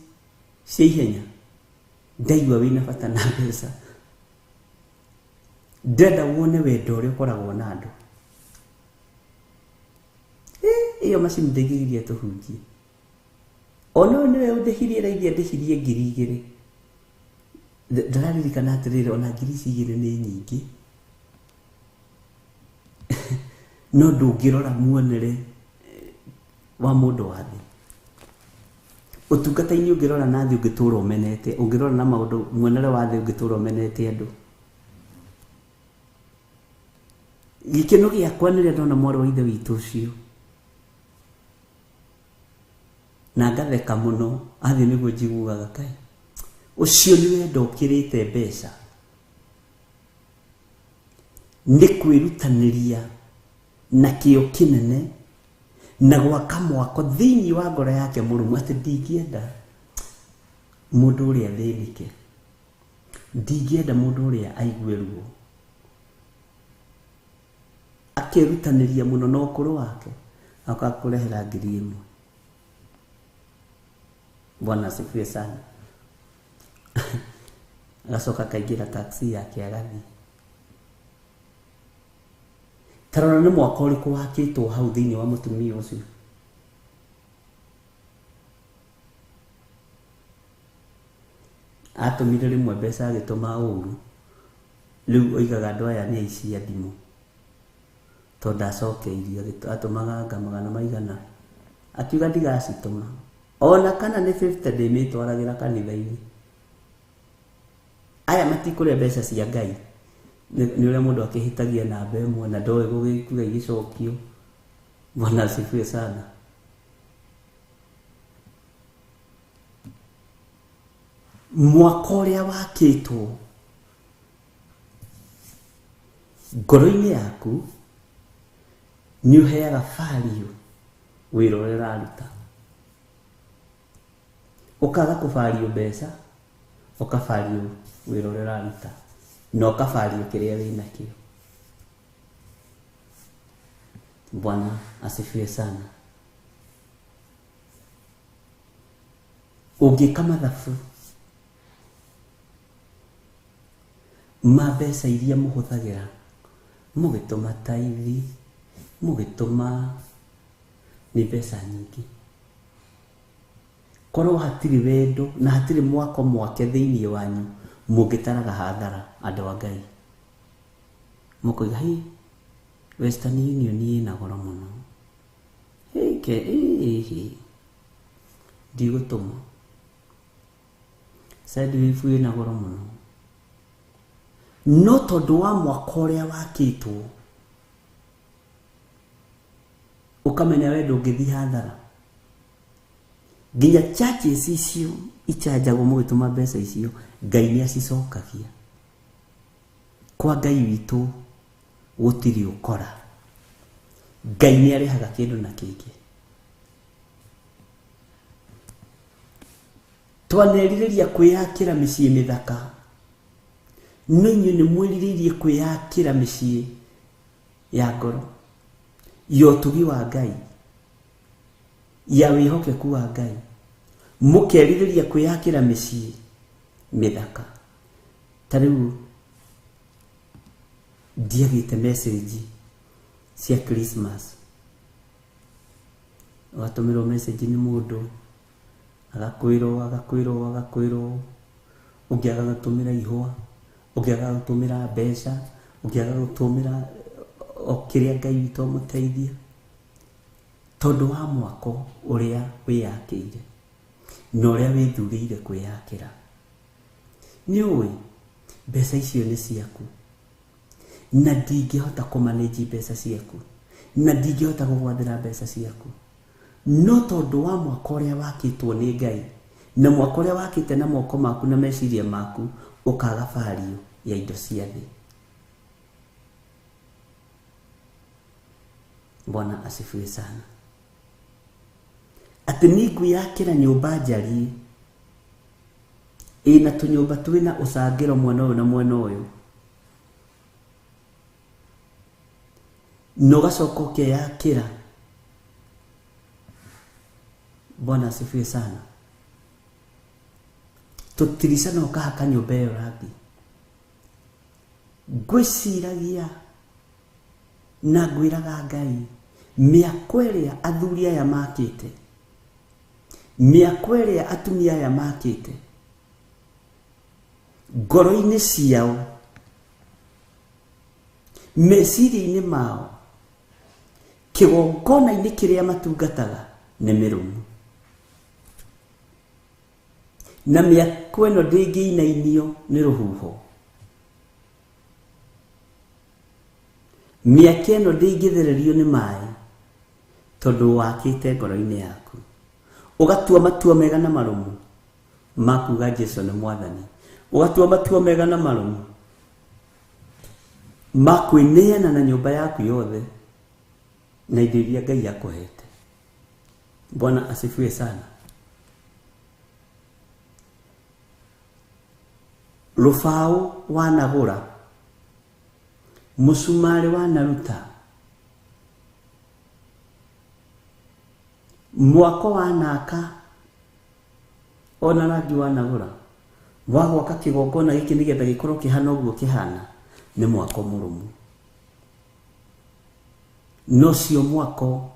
cia ihenya, ndaigua wĩna bata na mbeca, ndĩrenda wone wendo ũrĩa ũkoragwo na andũ. Ĩyo macini ndĩngĩgiria tũhunjie. Ona ũyũ nĩwe ũndĩhirie raithia ndĩhirie 2000. Ndĩraririkana atĩrĩrĩ, ona 2000 ici nĩ nyingĩ, no ndũngĩrora muonere wa mũndũ wa thĩ. Ũtungata-inĩ ũngĩrora na thĩ ũngĩtũra ũmenete, ũngĩrora na maũndũ muonere wa thĩ ũngĩtũra ũmenete andũ. Gĩkeno gĩakwa nĩ rĩrĩa ndona mwarĩ wa ithe witũ ũcio na ngatheka mũno, athiĩ nĩguo njiguaga kaĩ ũcio nĩ wendo ũkĩrĩte mbeca, nĩ kwĩrutanĩria na kĩo kĩnene na gwaka mwako thĩinĩ wa ngoro yake mũrũmu atĩ ndingĩenda mũndũ ũrĩa athĩnĩke, ndingĩenda mũndũ ũrĩa aigue ruo, Akerutanĩria mũno na ũkũrũ wake akakũrehera 1000. Bwana asifiwe sana. Agacoka akaingĩra taxi yake agathiĩ. Tarora nĩ mwaka ũrĩkũ wakĩtwo hau thĩinĩ wa mũtumia ũcio. Atũmire rĩmwe mbeca agĩtũma ũru, rĩu oigaga andũ aya nĩ aici a thimũ tondũ ndacokeirio, atũmaga anga magana maigana, akiuga ndigacitũma ona kana nĩ 50 ndĩmĩtwaragĩra kanitha-inĩ. Aya matikũrĩa mbeca cia Ngai. Nĩ ũrĩa mũndũ akĩhĩtagia namba ĩmwe na ndoĩ gũgĩkuga igĩcokio. Bwana asifiwe sana. Mwaka ũrĩa wakĩtwo ngoro-inĩ yaku nĩ ũheaga value wĩra ũrĩa ũraruta. Ũkaga kũbario mbeca, ũkabario wĩra ũrĩa ũraruta, na ũkabario kĩrĩa wĩnakĩo. Bwana asifiwe sana. Ũngĩka mathabu ma mbeca iria mũhũthagĩra mũgĩtũma taithi, mũgĩtũma, nĩ mbeca nyingĩ. Korwo hatirĩ wendo na hatirĩ mwako mwake thĩinĩ wanyu, mũngĩtaraga hathara andũ a Ngai. Mũkoiga, hĩ, Western Union ĩna goro mũno. Hĩ, ke, hĩ, ndigũtũma. Sendwave ĩna goro mũno. No tondũ wa mwaka ũrĩa wakĩtwo, ũkamenya we ndũngĩthiĩ hathara. Nginya charges icio ichanjagwo mũgĩtũma mbeca icio, Ngai nĩ acicokagia. Kwa Ngai witũ gũtirĩ ũkora. Ngai nĩ arĩhaga kĩndũ na kĩngĩ. Twanerirĩria kwĩyakĩra mĩciĩ mĩthaka, no inyuĩ nĩ mwĩrirĩirie kwĩyakĩra mĩciĩ ya ngoro, ya ũtugi wa Ngai, ya wĩhokeku wa Ngai. Mũkerirĩria kwĩyakĩra mĩciĩ mĩthaka. Ta rĩu ndiagĩte message cia Christmas. Ũgatũmĩrwo message nĩ mũndũ, agakwĩrwo, agakwĩrwo, agakwĩrwo, ũngĩ agagũtũmĩra ihũa, ũngĩ agagũtũmĩra mbeca, ũngĩ agagũtũmĩra o kĩrĩa Ngai witũ amũteithia, tondũ wa mwako ũrĩa wĩyakĩire na ũrĩa wĩthurĩire kwĩyakĩra. Nĩ ũĩ mbeca icio nĩ ciaku, na ndingĩhota kũmanage mbeca ciaku, na ndingĩhota gũgwathĩra mbeca ciaku, no tondũ wa mwaka ũrĩa wakĩtwo nĩ Ngai na mwaka ũrĩa wakĩte na moko maku na meciria maku, ũkaga value ya indo cia thĩ. Bwana asifiwe sana. Atĩ nĩ ngwĩyakĩra nyũmba njariĩ ĩna tũnyũmba twĩna ũcangĩro mwena ũyũ na mwena ũyũ, na ũgacoka ũkeyakĩra. Bwana asifiwe sana. Tũtirica na ũkahaka nyũmba ĩyo rangi. Ngwĩciragia na ngwĩraga Ngai, mĩako ĩrĩa athuri aya makĩte, mĩako ĩrĩa atumia aya makĩte, ngoro-inĩ ciao, meciria-inĩ mao, kĩgongona-inĩ kĩrĩa matungataga nĩ mĩrũmu. Na mĩako ĩno ndĩngĩinainio nĩ rũhuho. Mĩako ĩno ndĩngĩthererio nĩ maĩ, tondũ wakĩte ngoro-inĩ yaku. Ũgatua matua mega na marũmu ma kuuga Jesũ nĩ Mwathani. Ũgatua matua mega na marũmu ma kwĩneana na nyũmba yaku yothe na indo iria Ngai akũhete. Bwana asifiwe sana. Rũbaũ wanagũra, mũcumarĩ wanaruta, Mwako wanaka ona rangi wanagũra wa gwaka kĩgongona gĩkĩ nĩgetha gĩkorwo kĩhana ũguo kĩhana nĩ mwako mũrũmu. No cio mwako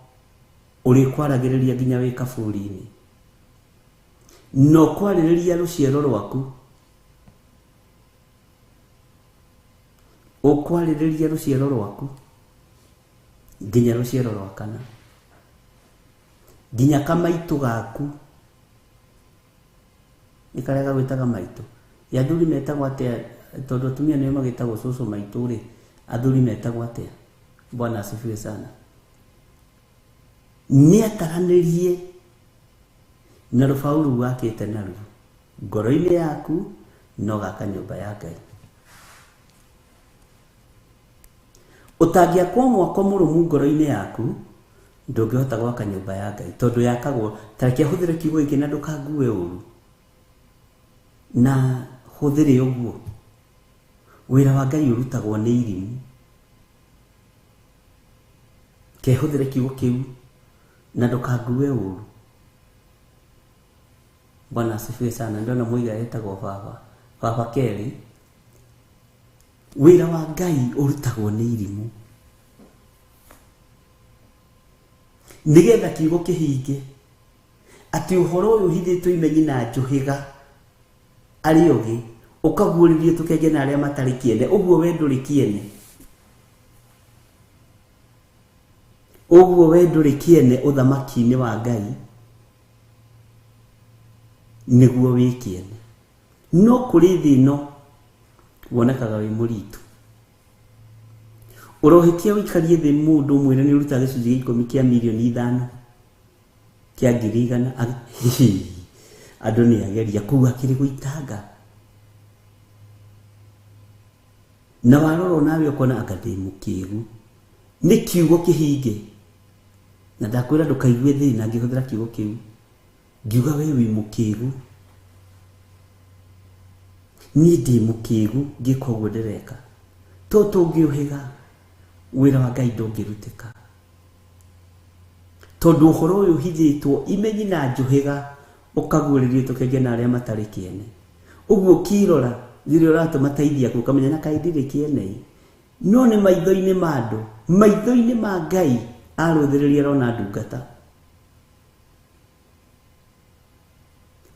ũrĩkwaragĩrĩria nginya wĩ kaburi-inĩ, no kwarĩrĩria rũciaro rwaku, ũkwarĩrĩria rũciaro rwaku nginya rũciaro rwa kana, nginya kamaitũ gaku nĩ karĩa gagwĩtaga maitũ. Ya athuri metagwo atĩa? Tondũ atumia nĩo magĩtagwo cũcũ maitũ rĩ, athuri metagwo atĩa? Bwana asifiwe sana. Nĩ ataranĩrie na rũbaũ rũu wakĩte naruo ngoro-inĩ yaku, no gaka nyũmba ya Ngai. Ũtangĩakwo mwako mũrũmu ngoro-inĩ yaku, ndũngĩhota gwaka nyũmba ya Ngai, tondũ yakagwo. Ta reke hũthĩre kiugo gĩkĩ na ndũkangue ũru, na hũthĩre ũguo. Wĩra wa Ngai ũrutagwo nĩ irimũ. Ke hũthĩre kiugo kĩu na ndũkangue ũru. Bwana asifiwe sana. Ndona mũiga etagwo baba, baba Kelly. Wĩra wa Ngai ũrutagwo nĩ irimũ nĩgetha kiugo kĩhinge atĩ ũhoro ũyũ ũhithĩtwo imenyi na njũhĩga arĩ ũgĩ ũkaguũrĩrio tũkenge na arĩa matarĩ kĩene. Ũguo we ndũrĩ kĩene, ũguo we ndũrĩ kĩene ũthamaki-inĩ wa Ngai, nĩguo wĩ kĩene. No kũrĩ thĩ ĩno wonekaga wĩ mũritũ. Ũrohĩtia ũikarie thĩ mũndũ ũmwĩre nĩ ũrutaga gĩcunjĩ gĩa ikũmi kĩa mirioni 5 kĩa 100,000. Andũ nĩ ageria kũu akĩrĩ gũitanga. Na warora nawe ũkona anga ndĩ mũkĩgu. Nĩ kiugo kĩhinge. Na ndakwĩra ndũkaigue thĩna ngĩhũthĩra kiugo kĩu. Ngiuga we wĩ mũkĩgu. Niĩ ndĩ mũkĩgu ngĩka ũguo ndĩreka. To tũngĩũhĩga wĩra wa Ngai ndũngĩrutĩka. Tondũ ũhoro ũyũ ũhithĩtwo imenyi na njũhĩga ũkaguũrĩrio tũkenge na arĩa matarĩ kĩene. Ũguo ũkĩrora rĩrĩa ũratũma taithi yaku ũkamenya na kaĩ ndirĩ kĩene. No nĩ maitho-inĩ ma andũ, maitho-inĩ ma Ngai arũthĩrĩria arona ndungata.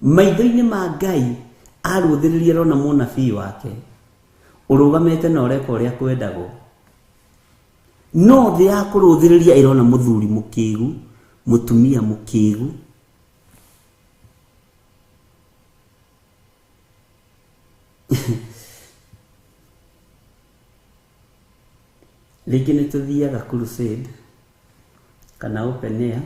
Maitho-inĩ ma Ngai arũthĩrĩria arona mũnabii wake ũrũgamĩte na ũreka ũrĩa kwendagwo. No thĩ ya kũrũthĩrĩria ĩrona mũthuri mũkĩgu, mũtumia mũkĩgu. Rĩngĩ nĩ tũthiaga crusade kana open air,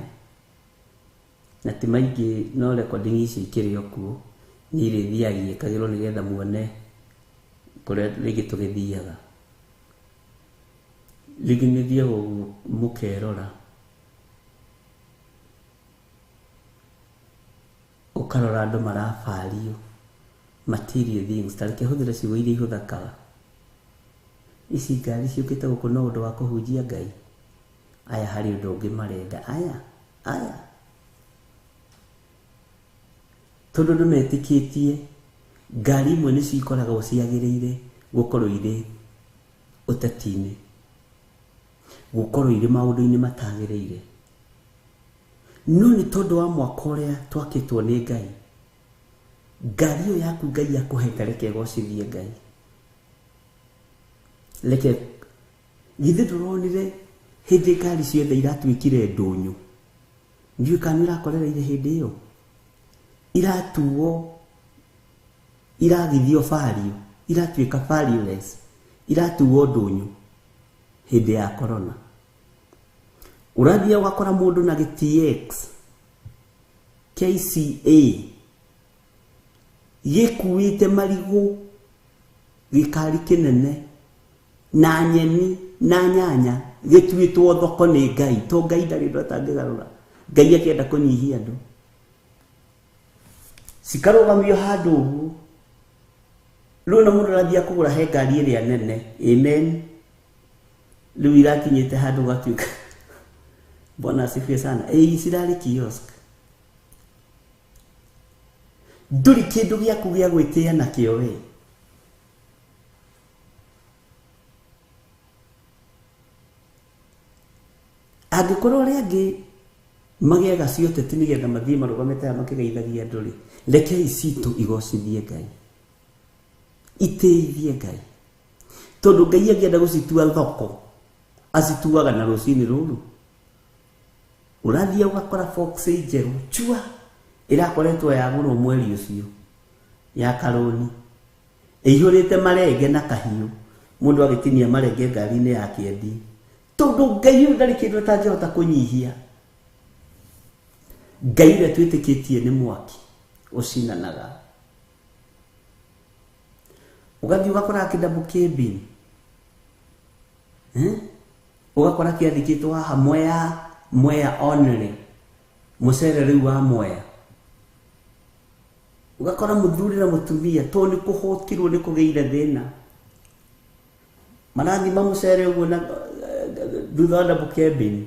na ti maingĩ, no recording ici ikĩrĩ o kuo nĩ irĩthiaga igĩkagĩrwo nĩgetha muone kũrĩa rĩngĩ tũgĩthiaga. Rĩngĩ nĩ thiaga ũguo mũkerora, ũkarora andũ marabario material things. Ta reke hũthĩre ciugo iria ihũthĩkaga. Ici ngari ciũkĩte gũkũ no ũndũ wa kũhunjia Ngai. Aya harĩ ũndũ ũngĩ marenda. Aya, aya. Tondũ andũ metĩkĩtie ngari imwe nĩcio ikoragwo ciagĩrĩire gũkorwo irĩ ũteti-inĩ, gũkorwo irĩ maũndũ-inĩ matagĩrĩire. No nĩ tondũ wa mwaka ũrĩa twakĩtwo nĩ Ngai, ngari ĩyo yaku Ngai akũhete reke ĩgocithie Ngai. Reke githĩ ndũronire hĩndĩ ngari ciothe iratuĩkire ndũnyũ? Ndiũĩ kana nĩ ũrakorereire hĩndĩ ĩyo. Iratuo, iragithio value, iratuĩka valueless, iratuo ndũnyũ hĩndĩ ya corona. Ũrathiĩ ũgakora mũndũ na gĩ TX KCA gĩkuĩte marigũ, gĩkari kĩnene na nyeni na nyanya, gĩtuĩtwo thoko nĩ Ngai. To Ngai ndarĩ ũndũ atangĩgarũra. Ngai akĩenda kũnyihia andũ, cikarũgamio handũ ũguo. Rĩu na mũndũ arathiĩ kũgũra he ngari ĩrĩa nene. Amen. Rĩu irakinyĩte handũ gatuĩka Bwana asifiwe sana. Ĩĩ cirarĩ kiosk. Ndũrĩ kĩndũ gĩaku gĩa gwĩtĩa nakĩo we. Angĩkorwo arĩa angĩ magĩaga cioteti nĩgetha mathiĩ marũgamĩte haha makĩgeithagia andũ rĩ, rekei citũ igocithie Ngai, itĩithie Ngai, tondũ Ngai angĩenda gũcitua thoko acituaga na rũcinĩ rũrũ. Ũrathiĩ ũgakora Fox njerũ chua ĩrakoretwo yagũrwo mweri ũcio ya karũni, ĩihũrĩte marenge na kahiũ, mũndũ agĩtinia marenge ngari-inĩ yake endie, tondũ Ngai ũyũ ndarĩ kĩndũ atangĩhota kũnyihia. Ngai ũrĩa twĩtĩkĩtie nĩ mwaki ũcinanaga. Ũgathiĩ ũgakora kĩndabũ kĩmbini, ũgakora kĩandĩkĩtwo haha Mwea, Mwea only, mũcere rĩu wa Mwea. Ũgakora mũthuri na mũtumia tondũ nĩ kũhũtirwo nĩ kũgĩire thĩna, marathima mũcere ũguo na thutha wa ndabũ kĩmbini.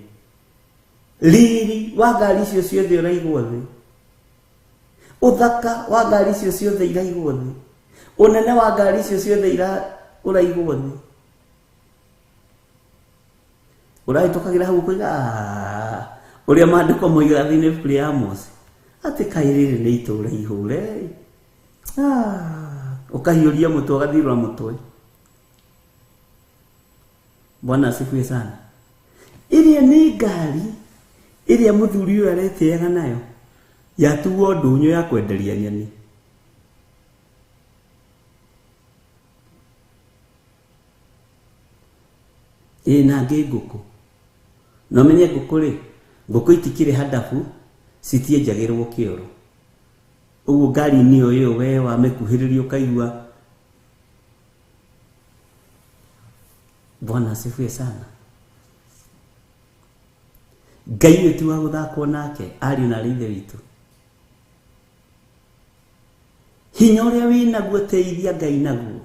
Riri wa ngari icio ciothe ũraigwo thĩ, ũthaka wa ngari icio ciothe iraigwo thĩ, ũnene wa ngari icio ciothe ũraigwo thĩ. Ũrahĩtũkagĩra hau ũkoiga ũrĩa maandĩko moigaga thĩinĩ ibuku rĩa Amosi atĩ kaĩ rĩrĩ nĩ itũũra ihũre, ũkahiũria mũtwe ũgathirũra mũtwe. Bwana asifiwe sana. Ĩrĩa nĩ ngari ĩrĩa mũthuri ũyũ aretĩaga nayo yatuo ndũnyũ ya kwenderia nyeni. Ĩ na ngĩ ngũkũ, na ũmenye ngũkũ rĩ, ngũkũ itikĩrĩ handabu, citienjagĩrwo kĩoro. Ũguo ngari-inĩ o ĩyo we wamĩkuhĩrĩria ũkaigua. Bwana asifiwe sana. Ngai ũyũ ti wa gũthakwo nake, ariũ na arĩ ithe witũ. Hinya ũrĩa wĩnaguo teithia Ngai naguo,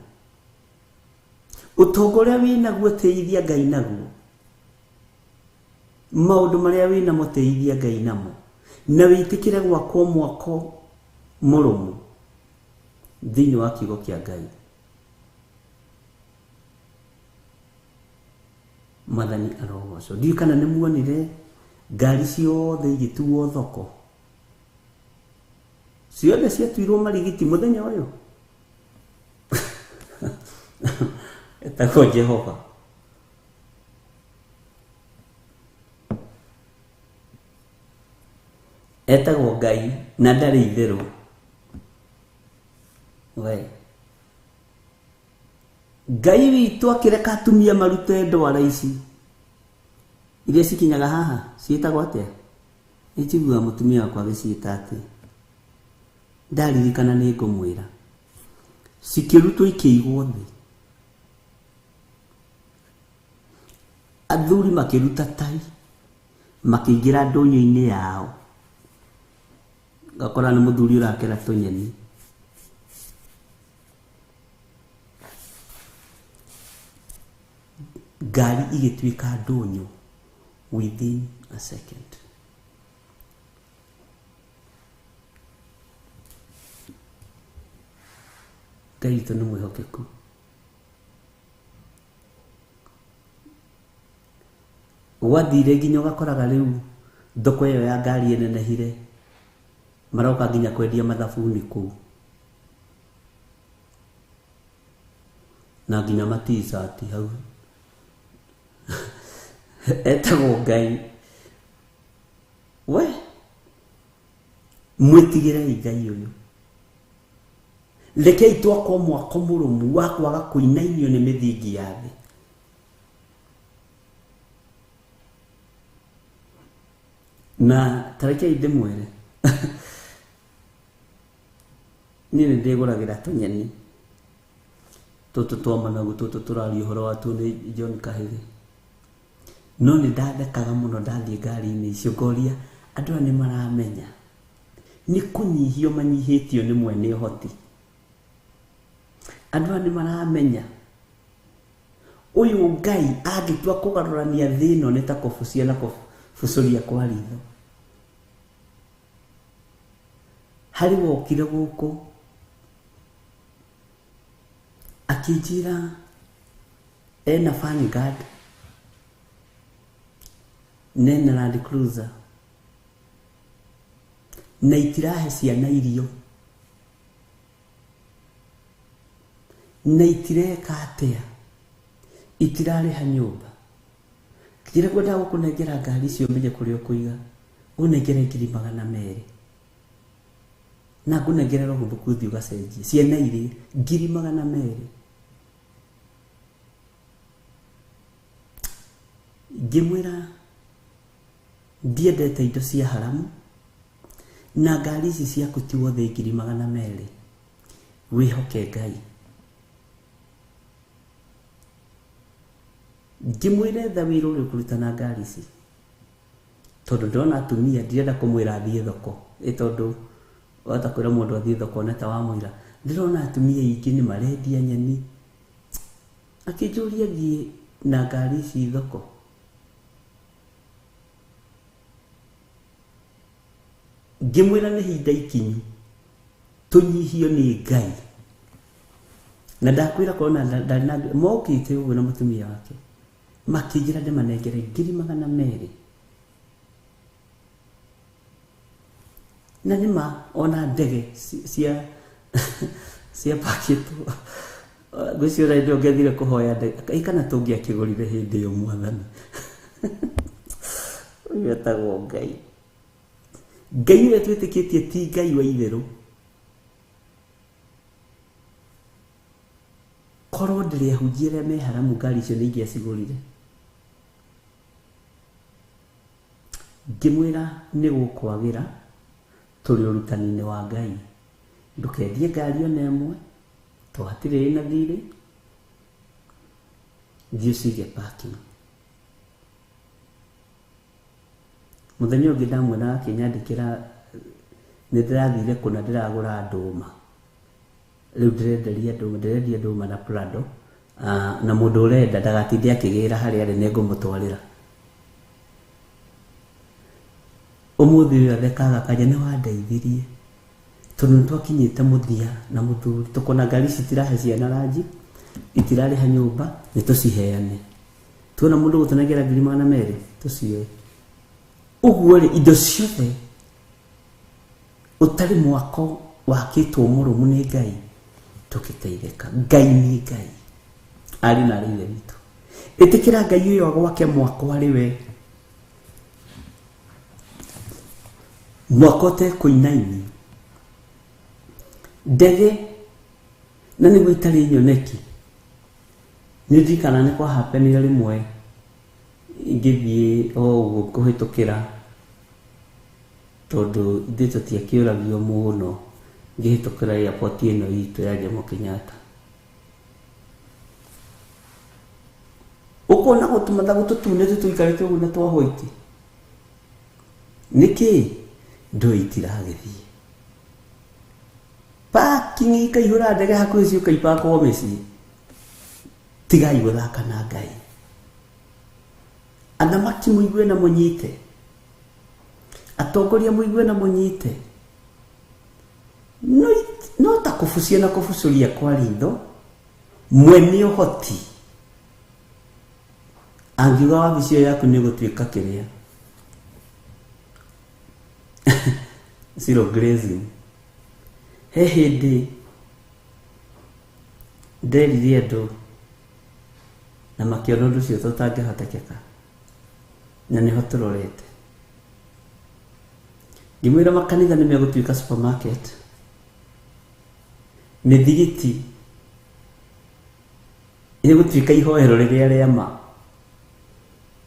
ũtonga ũrĩa wĩnaguo teithia Ngai naguo, maũndũ marĩa wĩnamo teithia Ngai namo, na wĩtĩkĩre gwakwo mwako mũrũmu thĩinĩ wa kiugo kĩa Ngai. Mwathani arogocwo. Ndiũĩ kana nĩ muonire ngari ciothe igĩtuo thoko, ciothe ciatuirwo marigiti mũthenya ũyũ. Etagwo Jehova. Etagwo Ngai na ndarĩ itherũ. We Ngai witũ akĩreka atumia marute ndwara ici iria cikinyaga haha, ciĩtagwo atĩa? Nĩnjiguaga mũtumia wakwa agĩciĩta atĩ, ndaririkana nĩ ngũmwĩra. Cikĩrutwo ikĩigwo thĩ, athuri makĩruta tai makĩingĩra ndũnyũ-inĩ yao, ngakora nĩ mũthuri ũrakera tũnyeni. Ngari igĩtuĩka ndũnyũ within a second. Ngai witũ nĩ mwĩhokeku. Gwathire nginya ũgakoraga rĩu thoko ĩyo ya ngari ĩnenehire, maroka nginya kwendia mathabuni kũu na nginya maticati hau. Etagwo Ngai. We mwĩtigĩrei Ngai ũyũ. Rekei twakwo mwako mũrũmu wa kwaga kũinainio nĩ mĩthingi ya thĩ. Na tarekei ndĩmwĩre, niĩ nĩ ndĩgũragĩra tũnyeni tũtũ twa managu tũtũ tũraria ũhoro watuo nĩ John Kahĩrĩ. No nĩ ndathekaga mũno ndathiĩ ngari-inĩ icio ngoria andũ aya nĩ maramenya nĩ kũnyihio manyihĩtio nĩ mwene ũhoti. Andũ aya nĩ maramenya ũyũ Ngai angĩtua kũgarũrania thĩ ĩno nĩ ta kũbucia na Bucuria kwa ritho. Harĩ wokire gũkũ akĩnjĩra ena Vanguard nena Land Cruiser na itirahe ciana irio na itireka atĩa, itirarĩha nyũmba. Kĩrĩa ngwendaga gũkũnengera ngari icio ũmenye kũrĩa ũkũiga, ũnengere 200,000 na ngũnengere logbook ũthiĩ ũgacenjie ciana iria 200,000. Ngĩmwĩra ndiendete indo cia haramu na ngari ici ciaku ti wothe 200,000, wĩhoke Ngai. Ngĩmwĩra etha wĩra ũrĩa ũkũruta na ngari ici, tondũ ndĩrona atumia ndirenda kũmwĩra athiĩ thoko, ĩ tondũ wahota kwĩra mũndũ athiĩ thoko one ta wamwĩra. Ndĩrona atumia aingĩ nĩ marendia nyeni. Akĩnjũria thiĩ na ngari ici thoko. Ngĩmwĩra nĩ ihinda ikinyu tũnyihio nĩ Ngai. Na ndakwĩra korwo ndarĩ na mokĩte ũguo na mũtumia wake makĩnjĩra ndĩmanengere 200,000. Na nĩma ona ndege cia cia pakĩtwo ngwĩciria hĩndĩ ĩyo ngĩathire kũhoya ndege kana tũngĩakĩgũrire hĩndĩ ĩyo mwathani. Ũyũ etagwo Ngai. Ngai ũrĩa twĩtĩkĩtie ti Ngai wa itherũ. Korwo ndĩrĩ ahunjia arĩa me haramu ngari icio nĩ ingĩacigũrire. Ngĩmwĩra nĩ gũkwagĩra tũrĩ ũrutani-inĩ wa Ngai, ndũkendie ngari ona ĩmwe to hatirĩ ĩna thirĩ, thiĩ ũcige parking. Mũthenya ũngĩ ndamwĩra akĩnyandĩkĩra nĩ ndĩrathire kũna ndĩragũra ndũma, rĩu ndĩrenderia ndũma, ndĩrendia ndũma na Prado, na mũndũ ũrenda ndagatinde akĩgĩra harĩa arĩ nĩ ngũmũtwarĩra. Ũmũthĩ ũyũ athekaga kanja nĩ wandeithirie tondũ nĩ twakinyĩte mũthia na mũthuri, tũkona ngari ici itirahe ciana ranji, itirarĩha nyũmba, nĩ tũciheane. Tuona mũndũ gũtũnengera 200,000 tũcioe. Ũguo rĩ, indo ciothe ũtarĩ mwako wakĩtwo mũrũmu nĩ Ngai tũkĩteithĩka. Ngai nĩ Ngai, ariũ na arĩ ithe witũ. Ĩtĩkĩra Ngai ũyũ agwake mwako arĩ we, mwako ũtekũinainio. Ndege na nĩguo itarĩ nyoneki. Nĩ ndirikana nĩ kwahapenire rĩmwe ngĩthiĩ o ũguo kũhĩtũkĩra, tondũ ithuĩ tũtiakĩũragio mũno, ngĩhĩtũkĩra airport ĩno itũ ya Jomo Kenyatta. Ũkona gũtũmathagu tũtune tũikarĩte ũguo na twa white. Nĩkĩ? Ndũĩ itiragĩthiĩ. Parking ikaihũra ndege hakuhĩ ciũka ipakwo mĩciĩ. Tigai gũthaka na Ngai. Athamaki mũigue na mũnyite, atongoria mũigue na mũnyite. No ta kũbucia na kũbucũria kwa ritho, mwene ũhoti angiuga wabici ĩyo yaku nĩ gũtuĩka kĩrĩa zero grazing. He hĩndĩ nderire andũ na makĩona ũndũ ũcio tũtangĩhotekeka, na nĩho tũrorete. Ngĩmwĩra makanitha nĩ megũtuĩka supermarket, mĩthigiti ĩgũtuĩka ihoero rĩrĩa rĩa ma,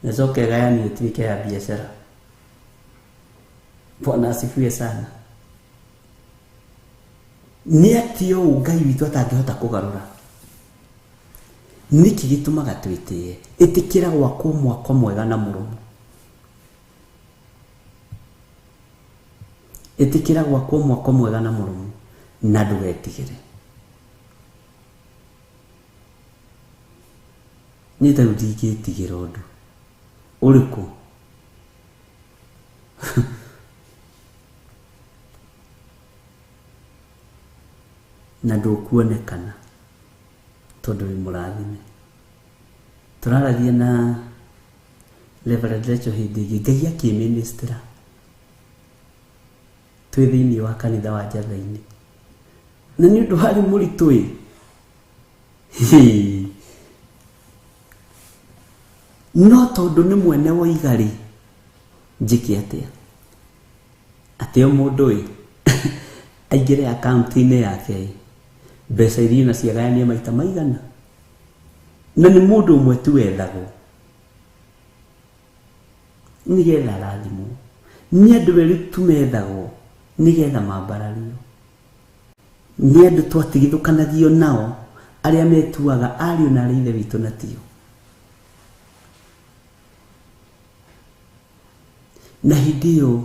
na ĩcoke ĩgayanio ĩtuĩke ya biacara. Bwana asifiwe sana. Nĩ atĩ ũũ Ngai witũ atangĩhota kũgarũra. Nĩkĩ gĩtũmaga twĩtĩe? Ĩtĩkĩra gwakwo mwako mwega na mũrũmu. Ĩtĩkĩra gwakwo mwako mwega na mũrũmu na ndũgetigĩre. Niĩ ta rĩu ndingĩtigĩra ũndũ ũrĩkũ. Na ndũkuonekana tondũ wĩ mũrathime. Tũraragia na Reverend Rachel hĩndĩ ĩngĩ, Ngai akĩmĩnĩstĩra twĩ thĩinĩ wa kanitha wa Njatha-inĩ, na nĩ ũndũ warĩ mũritũ ĩ. No tondũ nĩ mwene woiga rĩ, njĩke atĩa? Atĩ o mũndũ ĩ aingĩre akaunti-inĩ yake ĩ, mbeca iria na ciagayanie maita maigana, na nĩ mũndũ ũmwe tu wethagwo nĩgetha arathimwo, nĩ andũ erĩ tu methagwo nĩgetha mambarario, nĩ andũ twatigithũkanagio nao arĩa metuaga ariũ na arĩ ithe witũ na tio. Na hĩndĩ ĩyo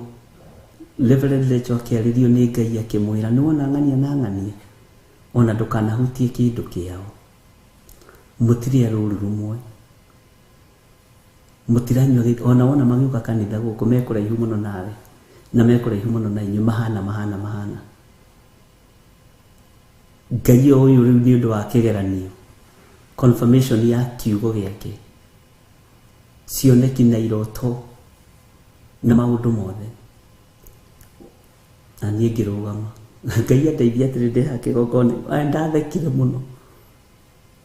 Reverend Rachel akĩarĩrio nĩ Ngai akĩmwĩra, nĩ wona ng'ania na ng'ania, ona ndũkanahutie kĩndũ kĩao, mũtirĩ a rũru rũmwe, mũtiranyua, ona wona magĩũka kanitha gũkũ me kũraihu mũno nawe na me kũraihu mũno na inyuĩ, mahana mahana mahana. Ngai o ũyũ rĩu nĩ ũndũ wa kĩgeranio, confirmation ya kiugo gĩake, cioneki na iroto na maũndũ mothe. Na niĩ ngĩrũgama, Ngai andeithia atĩrĩ, ndĩ haha kĩgongona, ndathekire mũno.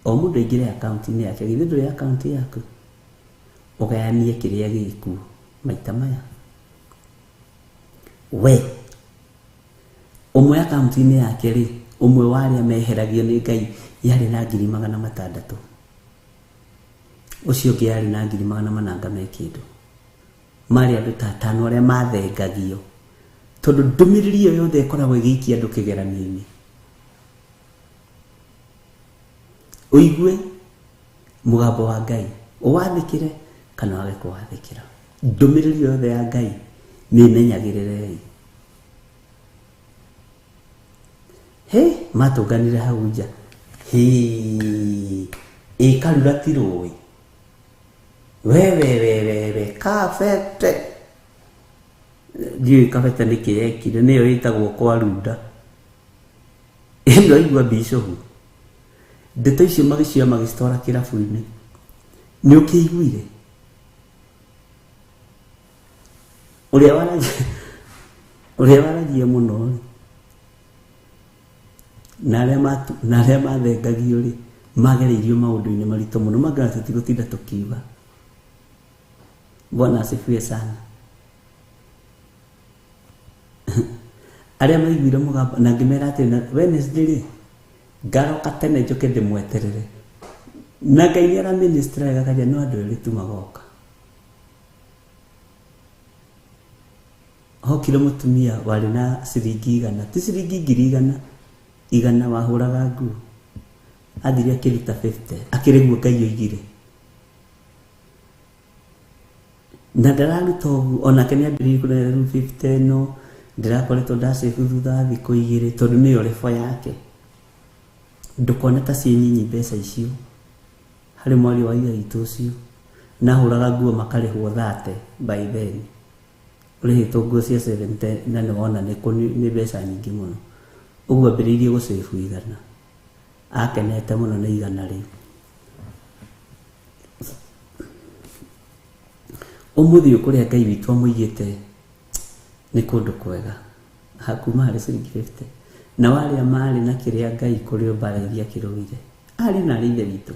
O mũndũ aingĩre akaunti-inĩ yake, githĩ ndũrĩ akaunti yaku, ũgayanie kĩrĩa gĩkuo maita maya. We ũmwe akaunti-inĩ yake rĩ, ũmwe wa arĩa meheragio nĩ Ngai yarĩ na 600,000, ũcio ũngĩ yarĩ na 400 me kĩndũ. Marĩ andũ ta atano arĩa mathengagio, tondũ ndũmĩrĩri ĩyo yothe ĩkoragwo ĩgĩikia andũ kĩgeranio-inĩ. Ũigue mũgambo wa Ngai, ũwathĩkĩre kana wage kũwathĩkĩra. Ndũmĩrĩri yothe ya Ngai mĩmenyagĩrĩrei. He matũnganire hau nja, he ĩkarura ti rũĩ, we we we we we kabete, ndiũĩ kabete nĩkĩ yekire, nĩyo ĩtagwo kwarunda. Ĩno aigua bishofu ndeto icio magĩcioya magĩcitwara kĩrabu-inĩ, nĩ ũkĩiguire ũrĩa waragia mũno rĩ, na arĩa mathengagio rĩ, magereirio maũndũ-inĩ maritũ mũno, mangĩona tũtigũtinda tũkiuga. Bwana asifiwe sana. Arĩa maiguire mũgambo na ngĩmera atĩ na Wednesday rĩ, ngaroka tene njoke ndĩmweterere, na Ngai nĩ araministra wega karia no andũ erĩ tu magoka. Hokire mũtumia warĩ na ciringi 100, ti ciringi 100,000, 100 wahũraga nguo, athire akĩruta 50, akĩrĩguo Ngai oigire, na ndararuta ũguo, onake nĩ ambĩrĩirie kũrera rĩu 50 ĩno ndĩrakoretwo ndacĩbu thutha wa thikũ 2, tondũ nĩyo rebo yake. Ndũkone ta ciĩ nyinyi mbeca icio harĩ mwaria wa ithe witũ ũcio, na ahũraga nguo makarĩhwo 30 by then, ũrĩhĩtwo nguo cia 70 na nĩ wona nĩ mbeca nyingĩ mũno. Ũguo ambĩrĩirie gũcĩbu 100, akenete mũno nĩ 100 rĩu. Ũmũthĩ ũyũ kũrĩa Ngai witũ amũigĩte nĩ kũndũ kwega, hakuma harĩ ciringi 50, na warĩa marĩ na kĩrĩa Ngai kũrĩ mbara iria kĩrũire, arĩ na arĩ ithe witũ.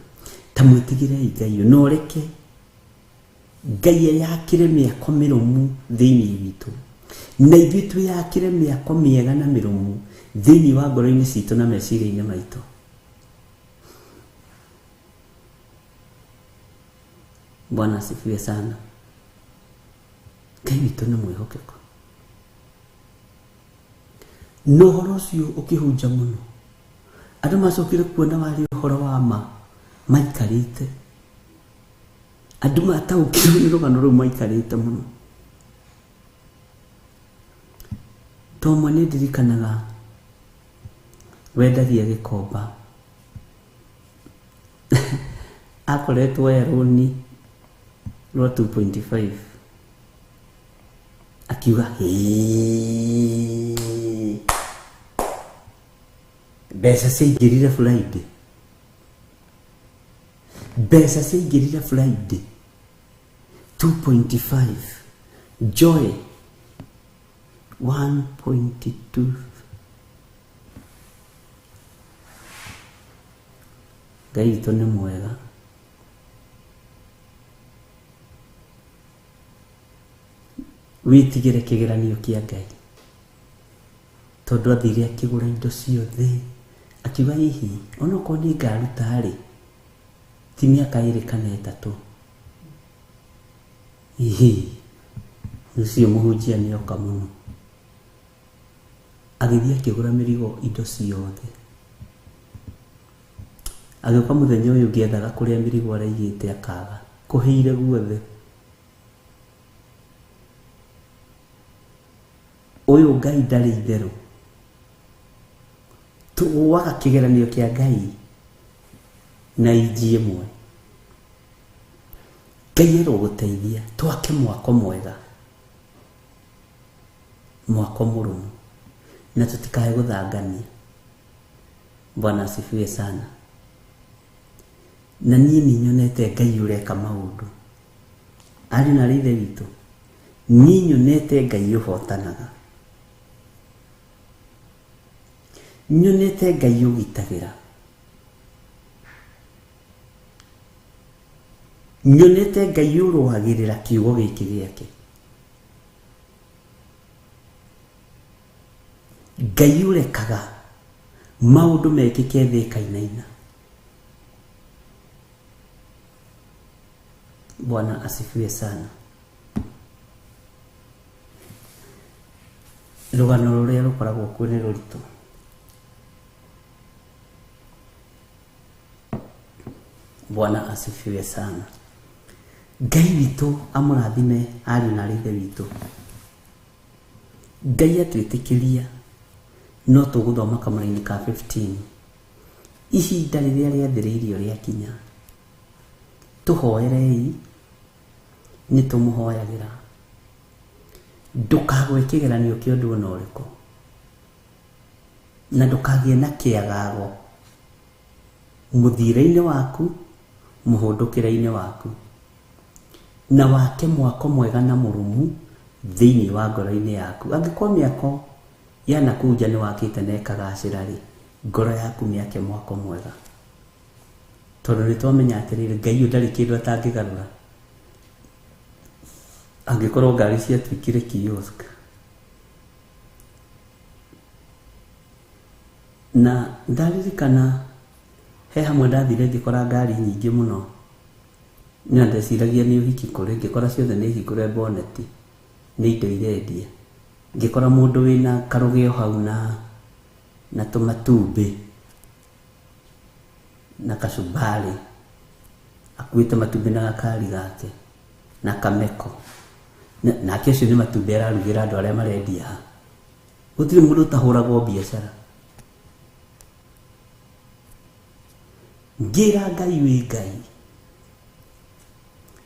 Ta mwĩtigĩrei Ngai ũyũ, na ũreke Ngai eyakĩre mĩako mĩrũmu thĩinĩ witũ, na ithuĩ twĩyakĩre mĩako mĩega na mĩrũmu thĩinĩ wa ngoro-inĩ citũ na meciria-inĩ maitũ. Bwana asifiwe sana. Ngai witũ nĩ mwĩhokeku. Na ũhoro ũcio ũkĩhunja mũno, andũ macokire kuona warĩ ũhoro wa ma maikarĩte, andũ mataũkĩirwo nĩ rũgano rũu maikarĩte mũno. To ũmwe nĩ ndirikanaga wendagia gĩkomba, akoretwo oya rũni rwa 2.5, Akiuga "Hĩĩ." Mbeca ciaingĩrire Friday, mbeca ciaingĩrire Friday 2.5, Joy 1.2. Ngai witũ nĩ mwega. Wĩtigĩre kĩgeranio kĩa Ngai, tondũ athire akĩgũra indo ciothe, akiuga hihi onokorwo nĩ ngaruta rĩ, ti mĩaka ĩrĩ kana ĩtatũ, hihi ũcio mũhunjia nĩoka mũno. Agĩthiĩ akĩgũra mĩrigo indo ciothe, agĩũka mũthenya ũyũ ũngĩ ethaga kũrĩa mĩrigo araigĩte akaga, kũhĩire guothe. Ũyũ Ngai ndarĩ itherũ. Tũgũaga kĩgeranio kĩa Ngai na inji ĩmwe. Ngai arogũteithia twake mwako mwega, mwako mũrũmu, na tũtikae gũthangania. Bwana asifiwe sana. Na niĩ nĩ nyonete Ngai ũreka maũndũ. Ariũ na aarĩ a Ithe witũ, niĩ nyonete Ngai ũhotanaga, nyonete Ngai ũgitagĩra, nyonete Ngai ũrũagĩrĩra kiugo gĩkĩ gĩake, Ngai ũrekaga maũndũ mekĩke thĩ ĩkainaina. Bwana asifiwe sana. Rũgano rũrĩa rũkoragwo kuo nĩ rũritũ. Bwana asifiwe sana. Ngai witũ amũrathime ariũ na aarĩ a Ithe witũ. Ngai atwĩtĩkĩria no tũgũthoma kamũra-inĩ ka 15. Ihinda rĩrĩa rĩathĩrĩirio rĩakinya, tũhoerei, nĩ tũmũhoyagĩra. Ndũkagwe kĩgeranio kĩa ũndũ ona ũrĩkũ, na ndũkagĩe na kĩagago mũthiĩre-inĩ waku, mũhũndũkĩre-inĩ waku, na wake mwako mwega na mũrũmu thĩinĩ wa ngoro-inĩ yaku. Angĩkorwo mĩako ya nakũu nja nĩ wakĩte na ĩkagacĩra rĩ, ngoro yaku mĩake mwako mwega, tondũ nĩ twamenya atĩrĩrĩ, Ngai ũyũ ndarĩ kĩndũ atangĩgarũra. Angĩkorwo ngari ciatuĩkire kiosk, na ndaririkana he hamwe ndathire ngĩkora ngari nyingĩ mũno, na ndeciragia nĩ ũhiki kũrĩ, ngĩkora ciothe nĩ hingũre boneti, nĩ indo irendia. Ngĩkora mũndũ wĩna karũgĩo hau na tũmatumbĩ na kacumbari, akuĩte matumbĩ na gakari gake na kameko, nake ũcio nĩ matumbĩ ararugĩra andũ arĩa marendia haha. Gũtirĩ mũndũ ũtahũragwo biacara. Ngĩra Ngai wĩ Ngai.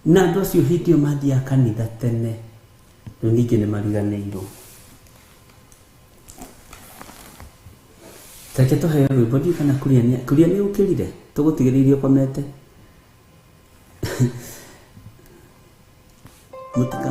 Na andũ acio hĩndĩ ĩyo mathiaga kanitha tene, rĩu ningĩ nĩ mariganĩirwo. Reke tũheo rwĩmbo, ndiũĩ kana Kuria nĩ ũkĩrire, tũgũtigĩrĩirie ũkomete. Mũtika.